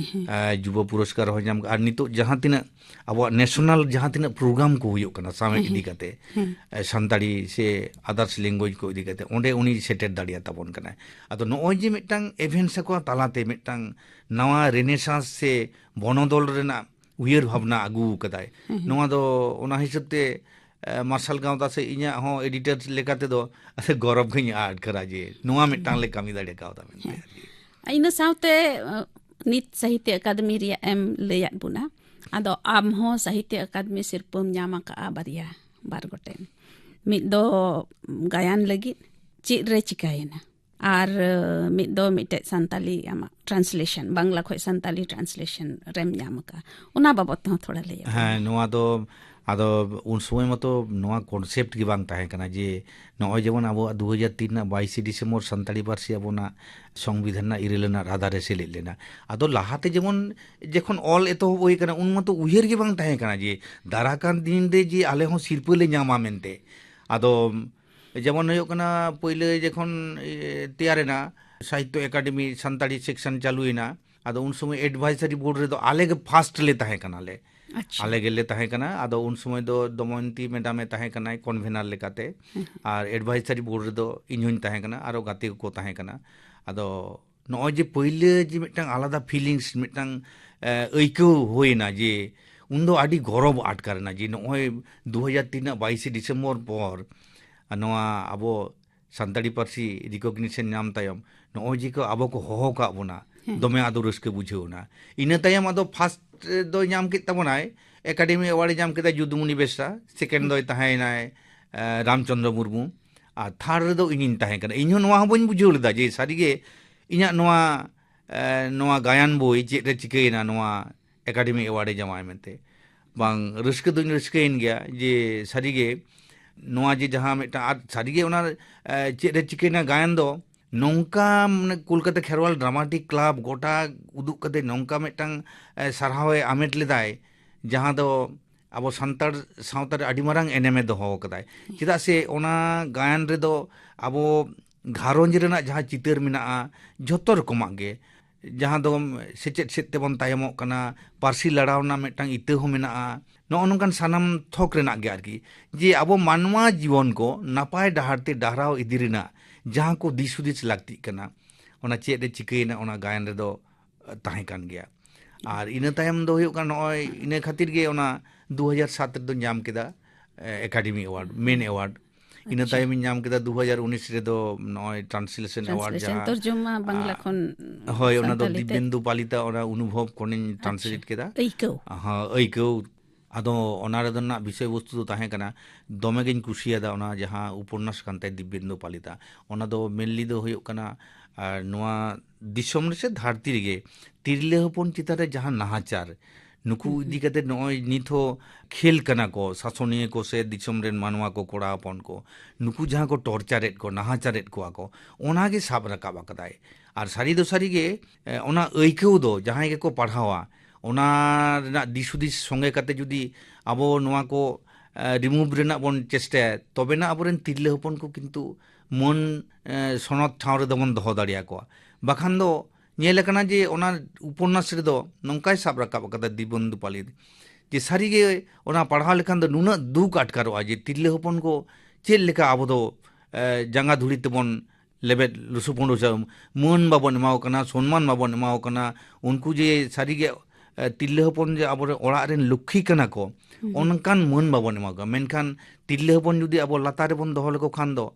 ᱮ, ᱡᱩᱵᱚ ᱯᱩᱨᱚᱥᱠᱟᱨ ᱦᱚᱸᱭ ᱧᱟᱢ ᱠᱮᱫᱟ᱾ ᱟᱨ ᱱᱤᱛᱚᱜ ᱡᱟᱦᱟᱸ ᱛᱤᱱᱟᱹᱜ ᱟᱵᱚᱣᱟᱜ ᱱᱮᱥᱚᱱᱟᱞ ᱡᱟᱦᱟᱸ ᱛᱤᱱᱟᱹᱜ ᱯᱨᱳᱜᱨᱟᱢ ᱠᱚ ᱦᱩᱭᱩᱜ ᱠᱟᱱᱟ ᱥᱟᱶᱦᱮᱫ ᱤᱫᱤ ᱠᱟᱛᱮ, ᱮ, ᱥᱟᱱᱛᱟᱲᱤ ᱥᱮ ᱟᱫᱟᱨᱥ ᱞᱮᱝᱜᱩᱭᱮᱡᱽ ᱠᱚ ᱤᱫᱤ ᱠᱟᱛᱮ, ᱚᱸᱰᱮ ᱩᱱᱤ ᱥᱮᱴᱮᱨ ᱫᱟᱲᱮᱭᱟ ᱛᱟᱵᱚᱱ ᱠᱟᱱᱟᱭ᱾ ᱟᱫᱚ ᱱᱚᱜᱼᱚᱭ ᱡᱮ ᱢᱤᱫᱴᱟᱝ ᱮᱵᱷᱮᱱ ᱥᱟᱠᱣᱟ ᱛᱟᱞᱟᱛᱮ ᱢᱤᱫᱴᱟᱝ ᱱᱟᱣᱟ ᱨᱮᱱᱮᱥᱟᱸᱥ ᱥᱮ ᱵᱚᱱᱚᱫᱚᱞ ᱨᱮᱱᱟᱜ ᱩᱭᱦᱟᱹᱨ ᱵᱷᱟᱵᱽᱱᱟ ᱟᱹᱜᱩ ᱟᱠᱟᱫᱟᱭ, ᱱᱚᱣᱟ ᱫᱚ ᱚᱱᱟ ᱦᱤᱥᱟᱹᱵ ᱛᱮ, ᱮ, ᱢᱟᱨᱥᱟᱞ ᱜᱟᱶᱛᱟ ᱥᱮ ᱤᱧᱟᱹᱜ ᱦᱚᱸ ᱮᱰᱤᱴᱚᱨ ᱞᱮᱠᱟ ᱛᱮᱫᱚ ᱜᱚᱨᱚᱵᱽ ᱜᱤᱧ ᱟᱴᱠᱟᱨᱟ ᱡᱮ ᱱᱚᱣᱟ ᱢᱤᱫᱴᱟᱝ ᱞᱮ ᱠᱟᱹᱢᱤ ᱫᱟᱲᱮ ᱠᱟᱣᱫᱟ ᱢᱮᱱᱛᱮ ᱟᱨᱠᱤ᱾ ᱤᱱᱟᱹ ᱥᱟᱶᱛᱮ, ᱟᱸ, ᱱᱤᱛ ᱥᱟᱦᱤᱛᱭᱚ ᱟᱠᱟᱫᱮᱢᱤ ᱨᱮᱭᱟᱜ ᱮᱢ ᱞᱟᱹᱭᱟᱫ ᱵᱚᱱᱟ, ᱟᱫᱚ ᱟᱢ ᱦᱚᱸ ᱥᱟᱦᱤᱛᱭᱚ ᱟᱠᱟᱫᱮᱢᱤ ᱥᱤᱨᱯᱟᱹᱢ ᱧᱟᱢ ᱟᱠᱟᱫᱼᱟ ᱵᱟᱨᱭᱟ, ᱵᱟᱨ ᱜᱚᱴᱮᱱ᱾ ᱢᱤᱫ ᱫᱚ ᱜᱟᱭᱟᱱ ᱞᱟᱹᱜᱤᱫ ᱪᱮᱫ ᱨᱮ ᱪᱤᱠᱟᱹᱭᱮᱱᱟ, ᱟᱨ, ᱟᱸ, ᱢᱤᱫ ᱫᱚ ᱢᱤᱫᱴᱮᱡ ᱥᱟᱱᱛᱟᱞᱤ ᱟᱢᱟᱜ ᱴᱨᱟᱱᱥᱞᱮᱥᱚᱱ, ᱵᱟᱝᱞᱟ ᱠᱷᱚᱡ ᱥᱟᱱᱛᱟᱞᱤ ᱴᱨᱟᱱᱥᱞᱮᱥᱚᱱ ᱨᱮᱢ ᱧᱟᱢ ᱟᱠᱟᱫᱼᱟ, ᱚᱱᱟ ᱵᱟᱵᱚᱫ ᱛᱮᱦᱚᱸ ᱛᱷᱚᱲᱟ ᱞᱟᱹᱭ ᱟᱵᱚᱱ ᱢᱮ᱾ ᱦᱮᱸ, ᱱᱚᱣᱟ ᱫᱚ ᱟᱫᱚ ᱩᱱ ᱥᱚᱢᱚᱭ ᱢᱟᱛᱚ ᱱᱚᱣᱟ ᱠᱚᱱᱥᱮᱯᱴ ᱜᱮ ᱵᱟᱝ ᱛᱟᱦᱮᱸ ᱠᱟᱱᱟ ᱡᱮ ᱱᱚᱜᱼᱚᱭ ᱡᱮᱢᱚᱱ ᱟᱵᱚᱣᱟᱜ ᱫᱩ ᱦᱟᱡᱟᱨ ᱛᱤᱱ ᱨᱮᱱᱟᱜ ᱵᱟᱭᱤᱥᱮ ᱰᱤᱥᱮᱢᱵᱚᱨ ᱥᱟᱱᱛᱟᱲᱤ ᱯᱟᱹᱨᱥᱤ ᱟᱵᱚᱱᱟᱜ ᱥᱚᱝᱵᱤᱫᱷᱟᱱ ᱨᱮᱱᱟᱜ ᱤᱨᱟᱹᱞ ᱟᱱᱟᱜ ᱨᱟᱫᱟ ᱨᱮ ᱥᱮᱞᱮᱫ ᱞᱮᱱᱟ᱾ ᱟᱫᱚ ᱞᱟᱦᱟᱛᱮ ᱡᱮᱢᱚᱱ ᱡᱚᱠᱷᱚᱱ ᱚᱞ ᱮᱛᱚᱦᱚᱵ ᱦᱩᱭ ᱠᱟᱱᱟ, ᱩᱱ ᱢᱟᱛᱚ ᱩᱭᱦᱟᱹᱨ ᱜᱮ ᱵᱟᱝ ᱛᱟᱦᱮᱸ ᱠᱟᱱᱟ ᱡᱮ ᱫᱟᱨᱟᱠᱟᱱ ᱫᱤᱱ ᱨᱮ ᱡᱮ ᱟᱞᱮ ᱦᱚᱸ ᱥᱤᱨᱯᱟᱹ ᱞᱮ ᱧᱟᱢᱟ ᱢᱮᱱᱛᱮ᱾ ᱟᱫᱚ ᱡᱮᱢᱚᱱ ᱦᱩᱭᱩᱜ ᱠᱟᱱᱟ, ᱯᱳᱭᱞᱳ ᱡᱚᱠᱷᱚᱱ, ᱤᱭᱟᱹ, ᱛᱮᱭᱟᱨᱮᱱᱟ ᱥᱟᱦᱤᱛᱛᱚ ᱮᱠᱟᱰᱮᱢᱤ ᱥᱟᱱᱛᱟᱲᱤ ᱥᱮᱠᱥᱚᱱ ᱪᱟᱹᱞᱩᱭᱮᱱᱟ, ᱟᱫᱚ ᱩᱱ ᱥᱚᱢᱚᱭ ᱮᱰᱵᱷᱟᱭᱥᱟᱨᱤ ᱵᱳᱨᱰ ᱨᱮᱫᱚ ᱟᱞᱮ ᱜᱮ ᱯᱷᱟᱥᱴ ᱞᱮ ᱛᱟᱦᱮᱸ ᱠᱟᱱᱟᱞᱮ᱾ ᱟᱪᱪᱷᱟ᱾ ᱟᱞᱮ ᱜᱮᱞᱮ ᱛᱟᱦᱮᱸ ᱠᱟᱱᱟ᱾ ᱟᱫᱚ ᱩᱱ ᱥᱚᱢᱚᱭ ᱫᱚ ᱫᱚᱢᱚᱭᱚᱱᱛᱤ ᱢᱮᱰᱟᱢᱮ ᱛᱟᱦᱮᱸ ᱠᱟᱱᱟᱭ ᱠᱚᱱᱵᱷᱮᱱᱟᱨ ᱞᱮᱠᱟᱛᱮ, ᱟᱨ ᱮᱰᱵᱷᱟᱭᱥᱟᱨᱤ ᱵᱳᱨᱰ ᱨᱮᱫᱚ ᱤᱧ ᱦᱚᱧ ᱛᱟᱦᱮᱸ ᱠᱟᱱᱟ, ᱟᱨᱚ ᱜᱟᱛᱮ ᱠᱚᱠᱚ ᱛᱟᱦᱮᱸ ᱠᱟᱱᱟ᱾ ᱟᱫᱚ ᱱᱚᱜᱼᱚᱭ ᱡᱮ ᱯᱟᱹᱭᱞᱟᱹ ᱡᱮ ᱢᱤᱫᱴᱟᱝ ᱟᱞᱟᱫᱟ ᱯᱷᱤᱞᱤᱝᱥ ᱢᱤᱫᱴᱟᱝ, ᱮ, ᱟᱹᱭᱠᱟᱹᱣ ᱦᱩᱭᱱᱟ ᱡᱮ ᱩᱱᱫᱚ ᱟᱹᱰᱤ ᱜᱚᱨᱚᱵᱽ ᱟᱴᱠᱟᱨᱮᱱᱟ ᱡᱮ ᱱᱚᱜᱼᱚᱭ ᱫᱩ ᱦᱟᱡᱟᱨ ᱛᱤᱱ ᱨᱮᱱᱟᱜ ᱵᱟᱭᱤᱥᱮ ᱰᱤᱥᱮᱢᱵᱚᱨ ᱯᱚᱨ ᱱᱚᱣᱟ ᱟᱵᱚ ᱥᱟᱱᱛᱟᱲᱤ ᱯᱟᱹᱨᱥᱤ ᱨᱤᱠᱚᱜᱱᱤᱥᱚᱱ ᱧᱟᱢ ᱛᱟᱭᱚᱢ ᱱᱚᱜᱼᱚᱭ ᱡᱮ ᱠᱚ ᱟᱵᱚ ᱠᱚ ᱦᱚᱦᱚ ᱠᱟᱜ ᱵᱚᱱᱟ, ᱫᱚᱢᱮ ᱟᱫᱚ ᱨᱟᱹᱥᱠᱟᱹ ᱵᱩᱡᱷᱟᱹᱣ ᱮᱱᱟ᱾ ᱤᱱᱟᱹ ᱛᱟᱭᱚᱢ ᱟᱫᱚ ᱯᱷᱟᱥᱴ ᱫᱚᱭ ᱧᱟᱢ ᱠᱮᱫ ᱛᱟᱵᱚᱱᱟᱭ, ᱮᱠᱟᱰᱮᱢᱤ ᱮᱣᱟᱨᱰ ᱮ ᱧᱟᱢ ᱠᱮᱫᱟ ᱡᱩᱫᱩᱢᱩᱱᱤ ᱵᱮᱥᱨᱟ, ᱥᱮᱠᱮᱱᱰ ᱫᱚᱭ ᱛᱟᱦᱮᱸᱭᱮᱱᱟᱭ ᱨᱟᱢᱪᱚᱸᱫᱽᱨᱚ ᱢᱩᱨᱢᱩ, ᱟᱨ ᱛᱷᱟᱨᱰ ᱨᱮᱫᱚ ᱤᱧᱤᱧ ᱛᱟᱦᱮᱸ ᱠᱟᱱᱟ᱾ ᱤᱧᱦᱚᱸ ᱱᱚᱣᱟ ᱦᱚᱸ ᱵᱟᱹᱧ ᱵᱩᱡᱷᱟᱹᱣ ᱞᱮᱫᱟ ᱡᱮ ᱥᱟᱹᱨᱤᱜᱮ ᱤᱧᱟᱹᱜ ᱱᱚᱣᱟ ᱱᱚᱣᱟ ᱜᱟᱭᱟᱱ ᱵᱳᱭ ᱪᱮᱫ ᱨᱮ ᱪᱤᱠᱟᱹᱭᱮᱱᱟ, ᱱᱚᱣᱟ ᱮᱠᱟᱰᱮᱢᱤ ᱮᱣᱟᱨᱰ ᱮ ᱧᱟᱢᱟᱭ ᱢᱮᱱᱛᱮ᱾ ᱵᱟᱝ, ᱨᱟᱹᱥᱠᱟᱹ ᱫᱚᱧ ᱨᱟᱹᱥᱠᱟᱹᱭᱮᱱ ᱜᱮᱭᱟ ᱡᱮ ᱥᱟᱹᱨᱤᱜᱮ ᱱᱚᱣᱟ ᱡᱮ ᱡᱟᱦᱟᱸ ᱢᱤᱫᱴᱟᱝ, ᱟᱨ ᱥᱟᱹᱨᱤᱜᱮ ᱚᱱᱟ ᱪᱮᱫ ᱨᱮ ᱪᱤᱠᱟᱹᱭᱮᱱᱟ ᱜᱟᱭᱟᱱ ᱫᱚ ᱱᱚᱝᱠᱟ, ᱢᱟᱱᱮ, ᱠᱳᱞᱠᱟᱛᱟ ᱠᱷᱮᱨᱣᱟᱞ ᱰᱨᱟᱢᱟᱴᱤᱠ ᱠᱞᱟᱵᱽ ᱜᱚᱴᱟ ᱩᱫᱩᱜ ᱠᱟᱛᱮ ᱱᱚᱝᱠᱟ ᱢᱤᱫᱴᱟᱝ ᱥᱟᱨᱦᱟᱣ ᱮ ᱟᱢᱮᱴ ᱞᱮᱫᱟᱭ, ᱡᱟᱦᱟᱸ ᱫᱚ ᱟᱵᱚ ᱥᱟᱱᱛᱟᱲ ᱥᱟᱶᱛᱟ ᱨᱮ ᱟᱹᱰᱤ ᱢᱟᱨᱟᱝ ᱮᱱᱮᱢᱮ ᱫᱚᱦᱚ ᱟᱠᱟᱫᱟᱭ᱾ ᱪᱮᱫᱟᱜ ᱥᱮ ᱚᱱᱟ ᱜᱟᱭᱟᱱ ᱨᱮᱫᱚ ᱟᱵᱚ ᱜᱷᱟᱨᱚᱸᱡᱽ ᱨᱮᱱᱟᱜ ᱡᱟᱦᱟᱸ ᱪᱤᱛᱟᱹᱨ ᱢᱮᱱᱟᱜᱼᱟ, ᱡᱷᱚᱛᱚ ᱨᱚᱠᱚᱢᱟᱜ ᱜᱮ, ᱡᱟᱦᱟᱸ ᱫᱚ ᱥᱮᱪᱮᱫ ᱥᱮᱫ ᱛᱮᱵᱚᱱ ᱛᱟᱭᱚᱢᱚᱜ ᱠᱟᱱᱟ, ᱯᱟᱹᱨᱥᱤ ᱞᱟᱲᱟᱣ ᱨᱮᱱᱟᱜ ᱢᱤᱫᱴᱟᱝ ᱤᱛᱟᱹ ᱦᱚᱸ ᱢᱮᱱᱟᱜᱼᱟ, ᱱᱚᱜᱼᱚ ᱱᱚᱝᱠᱟᱱ ᱥᱟᱱᱟᱢ ᱛᱷᱚᱠ ᱨᱮᱱᱟᱜ ᱜᱮ ᱟᱨᱠᱤ, ᱡᱮ ᱟᱵᱚ ᱢᱟᱱᱣᱟ ᱡᱤᱵᱚᱱ ᱠᱚ ᱱᱟᱯᱟᱭ ᱰᱟᱦᱟᱨ ᱛᱮ ᱰᱟᱦᱨᱟᱣ ᱤᱫᱤ ᱨᱮᱱᱟᱜ ᱡᱟᱦᱟᱸ ᱠᱚ ᱫᱤᱥ ᱦᱩᱫᱤᱥ ᱞᱟᱹᱠᱛᱤᱜ ᱠᱟᱱᱟ, ᱚᱱᱟ ᱪᱮᱫ ᱨᱮ ᱪᱤᱠᱟᱹᱭᱮᱱᱟ, ᱚᱱᱟ ᱜᱟᱭᱟᱱ ᱨᱮᱫᱚ ᱛᱟᱦᱮᱸ ᱠᱟᱱ ᱜᱮᱭᱟ᱾ ᱟᱨ ᱤᱱᱟᱹ ᱛᱟᱭᱚᱢ ᱫᱚ ᱦᱩᱭᱩᱜ ᱠᱟᱱᱟ, ᱱᱚᱜᱼᱚᱭ ᱤᱱᱟᱹ ᱠᱷᱟᱹᱛᱤᱨ ᱜᱮ ᱚᱱᱟ ᱫᱩ ᱦᱟᱡᱟᱨ ᱥᱟᱛ ᱨᱮᱫᱚ ᱧᱟᱢ ᱠᱮᱫᱟ ᱮᱠᱟᱰᱮᱢᱤ ᱮᱣᱟᱨᱰ, ᱢᱮᱱ ᱮᱣᱟᱨᱰ᱾ ᱤᱱᱟᱹ ᱛᱟᱭᱚᱢᱤᱧ ᱧᱟᱢ ᱠᱮᱫᱟ ᱫᱩ ᱦᱟᱡᱟᱨ ᱩᱱᱤᱥ ᱨᱮᱫᱚ ᱱᱚᱜᱼᱚᱭ ᱴᱨᱟᱱᱥᱞᱮᱥᱚᱱ ᱮᱣᱟᱨᱰ, ᱡᱟᱦᱟᱸ ᱛᱚᱨᱡᱚᱢᱟ ᱵᱟᱝᱞᱟ ᱠᱷᱚᱱ ᱦᱳᱭ, ᱚᱱᱟ ᱫᱚ ᱥᱟᱱᱛᱟᱲᱤ ᱛᱮ᱾ ᱫᱤᱵᱽᱵᱮᱱᱫᱩ ᱯᱟᱞᱤᱛᱟ, ᱚᱱᱟ ᱚᱱᱩᱵᱷᱚᱵ ᱠᱷᱚᱱᱤᱧ ᱴᱨᱟᱱᱥᱞᱮᱴ ᱠᱮᱫᱟ᱾ ᱟᱹᱭᱠᱟᱹᱣ᱾ ᱦᱮᱸ, ᱟᱹᱭᱠᱟᱹᱣ᱾ ᱟᱫᱚ ᱚᱱᱟ ᱨᱮᱫᱚ ᱨᱮᱱᱟᱜ ᱵᱤᱥᱚᱭ ᱵᱚᱥᱛᱩ ᱫᱚ ᱛᱟᱦᱮᱸ ᱠᱟᱱᱟ, ᱫᱚᱢᱮ ᱜᱤᱧ ᱠᱩᱥᱤᱭᱟᱫᱟ ᱚᱱᱟ ᱡᱟᱦᱟᱸ ᱩᱯᱚᱱᱱᱟᱥ ᱠᱟᱱ ᱛᱟᱭ ᱫᱤᱵᱽᱵᱮᱱᱫᱩ ᱯᱟᱞᱤᱛᱟ᱾ ᱚᱱᱟ ᱫᱚ ᱢᱮᱱᱞᱤ ᱫᱚ ᱦᱩᱭᱩᱜ ᱠᱟᱱᱟ, ᱟᱨ ᱱᱚᱣᱟ ᱫᱤᱥᱚᱢ ᱨᱮ ᱥᱮ ᱫᱷᱟᱹᱨᱛᱤ ᱨᱮᱜᱮ ᱛᱤᱨᱞᱟᱹ ᱦᱚᱯᱚᱱ ᱪᱮᱛᱟᱱ ᱨᱮ ᱡᱟᱦᱟᱸ ᱱᱟᱦᱟᱪᱟᱨ, ᱱᱩᱠᱩ ᱤᱫᱤ ᱠᱟᱛᱮ ᱱᱚᱜᱼᱚᱭ ᱱᱤᱛ ᱦᱚᱸ ᱠᱷᱮᱞ ᱠᱟᱱᱟ ᱠᱚ ᱥᱟᱥᱚᱱᱤᱭᱟᱹ ᱠᱚ ᱥᱮ ᱫᱤᱥᱚᱢ ᱨᱮᱱ ᱢᱟᱱᱣᱟ ᱠᱚ, ᱠᱚᱲᱟ ᱦᱚᱯᱚᱱ ᱠᱚ, ᱱᱩᱠᱩ ᱡᱟᱦᱟᱸ ᱠᱚ ᱴᱚᱨᱪᱟᱨᱮᱫ ᱠᱚ, ᱱᱟᱦᱟᱪᱟᱨᱮᱫ ᱠᱚᱣᱟ ᱠᱚ, ᱚᱱᱟ ᱜᱮ ᱥᱟᱵ ᱨᱟᱠᱟᱵ ᱟᱠᱟᱫᱟᱭ᱾ ᱟᱨ ᱥᱟᱹᱨᱤ ᱫᱚ ᱥᱟᱹᱨᱤ ᱜᱮ, ᱮ, ᱚᱱᱟ ᱟᱹᱭᱠᱟᱹᱣ ᱫᱚ ᱡᱟᱦᱟᱸᱭ ᱜᱮᱠᱚ ᱯᱟᱲᱦᱟᱣᱟ, ᱚᱱᱟ ᱨᱮᱱᱟᱜ ᱫᱤᱥ ᱦᱩᱫᱤᱥ ᱥᱚᱸᱜᱮ ᱠᱟᱛᱮ ᱡᱩᱫᱤ ᱟᱵᱚ ᱱᱚᱣᱟ ᱠᱚ, ᱮ, ᱨᱤᱢᱩᱵᱷ ᱨᱮᱱᱟᱜ ᱵᱚᱱ ᱪᱮᱥᱴᱟᱭᱟ, ᱛᱚᱵᱮᱱᱟ ᱟᱵᱚᱨᱮᱱ ᱛᱤᱨᱞᱟᱹ ᱦᱚᱯᱚᱱ ᱠᱚ ᱠᱤᱱᱛᱩ ᱢᱟᱹᱱ, ᱮ, ᱥᱚᱱᱚᱛ ᱴᱷᱟᱶ ᱨᱮᱫᱚ ᱵᱚᱱ ᱫᱚᱦᱚ ᱫᱟᱲᱮᱭᱟᱠᱚᱣᱟ᱾ ᱵᱟᱠᱷᱟᱱ ᱫᱚ ᱧᱮᱞ ᱟᱠᱟᱱᱟ ᱡᱮ ᱚᱱᱟ ᱩᱯᱚᱱᱱᱟᱥ ᱨᱮᱫᱚ ᱱᱚᱝᱠᱟᱭ ᱥᱟᱵ ᱨᱟᱠᱟᱵ ᱟᱠᱟᱫᱟ ᱫᱤᱵᱚᱱᱫᱩ ᱯᱟᱞᱤᱛ, ᱡᱮ ᱥᱟᱹᱨᱤᱜᱮ ᱚᱱᱟ ᱯᱟᱲᱦᱟᱣ ᱞᱮᱠᱷᱟᱱ ᱫᱚ ᱱᱩᱱᱟᱹᱜ ᱫᱩᱠ ᱟᱴᱠᱟᱨᱚᱜᱼᱟ ᱡᱮ ᱛᱤᱨᱞᱟᱹ ᱦᱚᱯᱚᱱ ᱠᱚ ᱪᱮᱫ ᱞᱮᱠᱟ ᱟᱵᱚ ᱫᱚ, ᱮ, ᱡᱟᱸᱜᱟ ᱫᱷᱩᱲᱤ ᱛᱮᱵᱚᱱ ᱞᱮᱵᱮᱫ ᱞᱩᱥᱩ ᱯᱩᱸᱰᱩ ᱥᱮ ᱢᱟᱹᱱ ᱵᱟᱵᱚᱱ ᱮᱢᱟᱣ ᱠᱟᱱᱟ, ᱥᱚᱱᱢᱟᱱ ᱵᱟᱵᱚᱱ ᱮᱢᱟᱣ ᱠᱟᱱᱟ᱾ ᱩᱱᱠᱩ ᱡᱮ ᱥᱟᱹᱨᱤᱜᱮ, ᱮ, ᱛᱤᱨᱞᱟᱹ ᱦᱚᱯᱚᱱ ᱡᱮ ᱟᱵᱚᱨᱮᱱ ᱚᱲᱟᱜ ᱨᱮᱱ ᱞᱚᱠᱠᱷᱤ ᱠᱟᱱᱟ ᱠᱚ, ᱚᱱᱠᱟᱱ ᱢᱟᱹᱱ ᱵᱟᱵᱚᱱ ᱮᱢᱟ ᱠᱚᱣᱟ᱾ ᱢᱮᱱᱠᱷᱟᱱ ᱛᱤᱨᱞᱟᱹ ᱦᱚᱯᱚᱱ ᱡᱩᱫᱤ ᱟᱵᱚ ᱞᱟᱛᱟᱨ ᱨᱮᱵᱚᱱ ᱫᱚᱦᱚ ᱞᱮᱠᱚ ᱠᱷᱟᱱ ᱫᱚ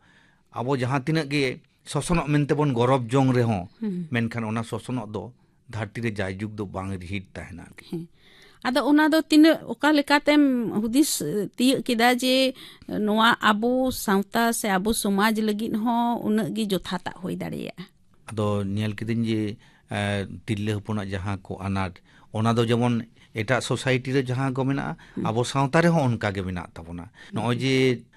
ᱟᱵᱚ ᱡᱟᱦᱟᱸ ᱛᱤᱱᱟᱹᱜ ᱜᱮ ᱥᱚᱥᱚᱱᱚᱜ ᱢᱮᱱᱛᱮ ᱵᱚᱱ ᱜᱚᱨᱚᱵᱽ ᱡᱚᱝ ᱨᱮᱦᱚᱸ, ᱦᱩᱸ᱾ ᱢᱮᱱᱠᱷᱟᱱ ᱚᱱᱟ ᱥᱚᱥᱚᱱᱚᱜ ᱫᱚ ᱫᱷᱟᱹᱨᱛᱤ ᱨᱮ ᱡᱟᱭᱡᱩᱜᱽ ᱫᱚ ᱵᱟᱝ ᱨᱤᱦᱤᱴ ᱛᱟᱦᱮᱱᱟ ᱟᱨᱠᱤ᱾ ᱦᱮᱸ᱾ ᱟᱫᱚ ᱚᱱᱟ ᱫᱚ ᱛᱤᱱᱟᱹᱜ, ᱚᱠᱟ ᱞᱮᱠᱟᱛᱮᱢ ᱦᱩᱫᱤᱥ, ᱮ, ᱛᱤᱭᱟᱹᱜ ᱠᱮᱫᱟ ᱡᱮ ᱱᱚᱣᱟ ᱟᱵᱚ ᱥᱟᱶᱛᱟ ᱥᱮ ᱟᱵᱚ ᱥᱚᱢᱟᱡᱽ ᱞᱟᱹᱜᱤᱫ ᱦᱚᱸ ᱩᱱᱟᱹᱜ ᱜᱮ ᱡᱚᱛᱷᱟᱛᱟᱜ ᱦᱩᱭ ᱫᱟᱲᱮᱭᱟᱜᱼᱟ? ᱟᱫᱚ ᱧᱮᱞ ᱠᱤᱫᱟᱹᱧ ᱡᱮ, ᱮ, ᱛᱤᱨᱞᱟᱹ ᱦᱚᱯᱚᱱᱟᱜ ᱡᱟᱦᱟᱸ ᱠᱚ ᱟᱱᱟᱴ, ᱚᱱᱟ ᱫᱚ ᱡᱮᱢᱚᱱ ᱮᱴᱟᱜ ᱥᱳᱥᱟᱭᱴᱤ ᱨᱮ ᱡᱟᱦᱟᱸ ᱠᱚ ᱢᱮᱱᱟᱜᱼᱟ, ᱦᱩᱸ᱾ ᱟᱵᱚ ᱥᱟᱶᱛᱟ ᱨᱮᱦᱚᱸ ᱚᱱᱠᱟ ᱜᱮ ᱢᱮᱱᱟᱜ ᱛᱟᱵᱚᱱᱟ᱾ ᱱᱚᱜᱼᱚᱭ ᱡᱮ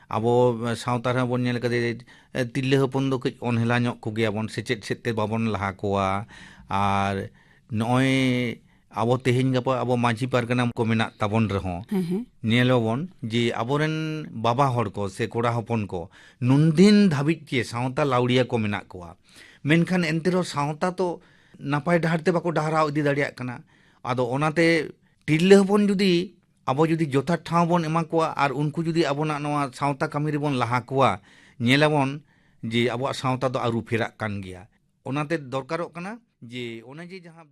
ᱟᱵᱚ ᱥᱟᱶᱛᱟ ᱨᱮᱦᱚᱸ ᱵᱚᱱ ᱧᱮᱞ ᱠᱟᱫᱟ ᱡᱮ, ᱮ, ᱛᱤᱨᱞᱟᱹ ᱦᱚᱯᱚᱱ ᱫᱚ ᱠᱟᱹᱡ ᱚᱱᱦᱮᱞᱟ ᱧᱚᱜ ᱠᱚᱜᱮᱭᱟᱵᱚᱱ, ᱥᱮᱪᱮᱫ ᱥᱮᱫ ᱛᱮ ᱵᱟᱵᱚᱱ ᱞᱟᱦᱟ ᱠᱚᱣᱟ᱾ ᱟᱨ ᱱᱚᱜᱼᱚᱭ ᱟᱵᱚ ᱛᱮᱦᱮᱧ ᱜᱟᱯᱟ ᱟᱵᱚ ᱢᱟᱹᱡᱷᱤ ᱯᱟᱨᱜᱟᱱᱟ ᱠᱚ ᱢᱮᱱᱟᱜ ᱛᱟᱵᱚᱱ ᱨᱮᱦᱚᱸ, ᱦᱮᱸ, ᱦᱮᱸ᱾ ᱧᱮᱞᱟᱵᱚᱱ ᱡᱮ ᱟᱵᱚᱨᱮᱱ ᱵᱟᱵᱟ ᱦᱚᱲ ᱠᱚ ᱥᱮ ᱠᱚᱲᱟ ᱦᱚᱯᱚᱱ ᱠᱚ ᱱᱩᱱᱫᱤᱱ ᱫᱷᱟᱹᱵᱤᱡ ᱜᱮ ᱥᱟᱶᱛᱟ ᱞᱟᱣᱲᱤᱭᱟ ᱠᱚ ᱢᱮᱱᱟᱜ ᱠᱚᱣᱟ, ᱢᱮᱱᱠᱷᱟᱱ ᱮᱱᱛᱮ ᱨᱮᱦᱚᱸ ᱥᱟᱶᱛᱟ ᱛᱚ ᱱᱟᱯᱟᱭ ᱰᱟᱦᱟᱨ ᱛᱮ ᱵᱟᱠᱚ ᱰᱟᱦᱟᱨᱟᱣ ᱤᱫᱤ ᱫᱟᱲᱮᱭᱟᱜ ᱠᱟᱱᱟ᱾ ᱟᱫᱚ ᱚᱱᱟᱛᱮ ᱛᱤᱨᱞᱟᱹ ᱦᱚᱯᱚᱱ ᱡᱩᱫᱤ ᱟᱵᱚ ᱡᱩᱫᱤ ᱡᱚᱛᱷᱟᱛ ᱴᱷᱟᱶ ᱵᱚᱱ ᱮᱢᱟ ᱠᱚᱣᱟ ᱟᱨ ᱩᱱᱠᱩ ᱡᱩᱫᱤ ᱟᱵᱚᱱᱟᱜ ᱱᱚᱣᱟ ᱥᱟᱶᱛᱟ ᱠᱟᱹᱢᱤ ᱨᱮᱵᱚᱱ ᱞᱟᱦᱟ ᱠᱚᱣᱟ, ᱧᱮᱞᱟᱵᱚᱱ ᱡᱮ ᱟᱵᱚᱣᱟᱜ ᱥᱟᱶᱛᱟ ᱫᱚ ᱟᱹᱨᱩ ᱯᱷᱮᱨᱟᱜ ᱠᱟᱱ ᱜᱮᱭᱟ᱾ ᱚᱱᱟᱛᱮ ᱫᱚᱨᱠᱟᱨᱚᱜ ᱠᱟᱱᱟ ᱡᱮ ᱚᱱᱮ ᱡᱮ ᱡᱟᱦᱟᱸ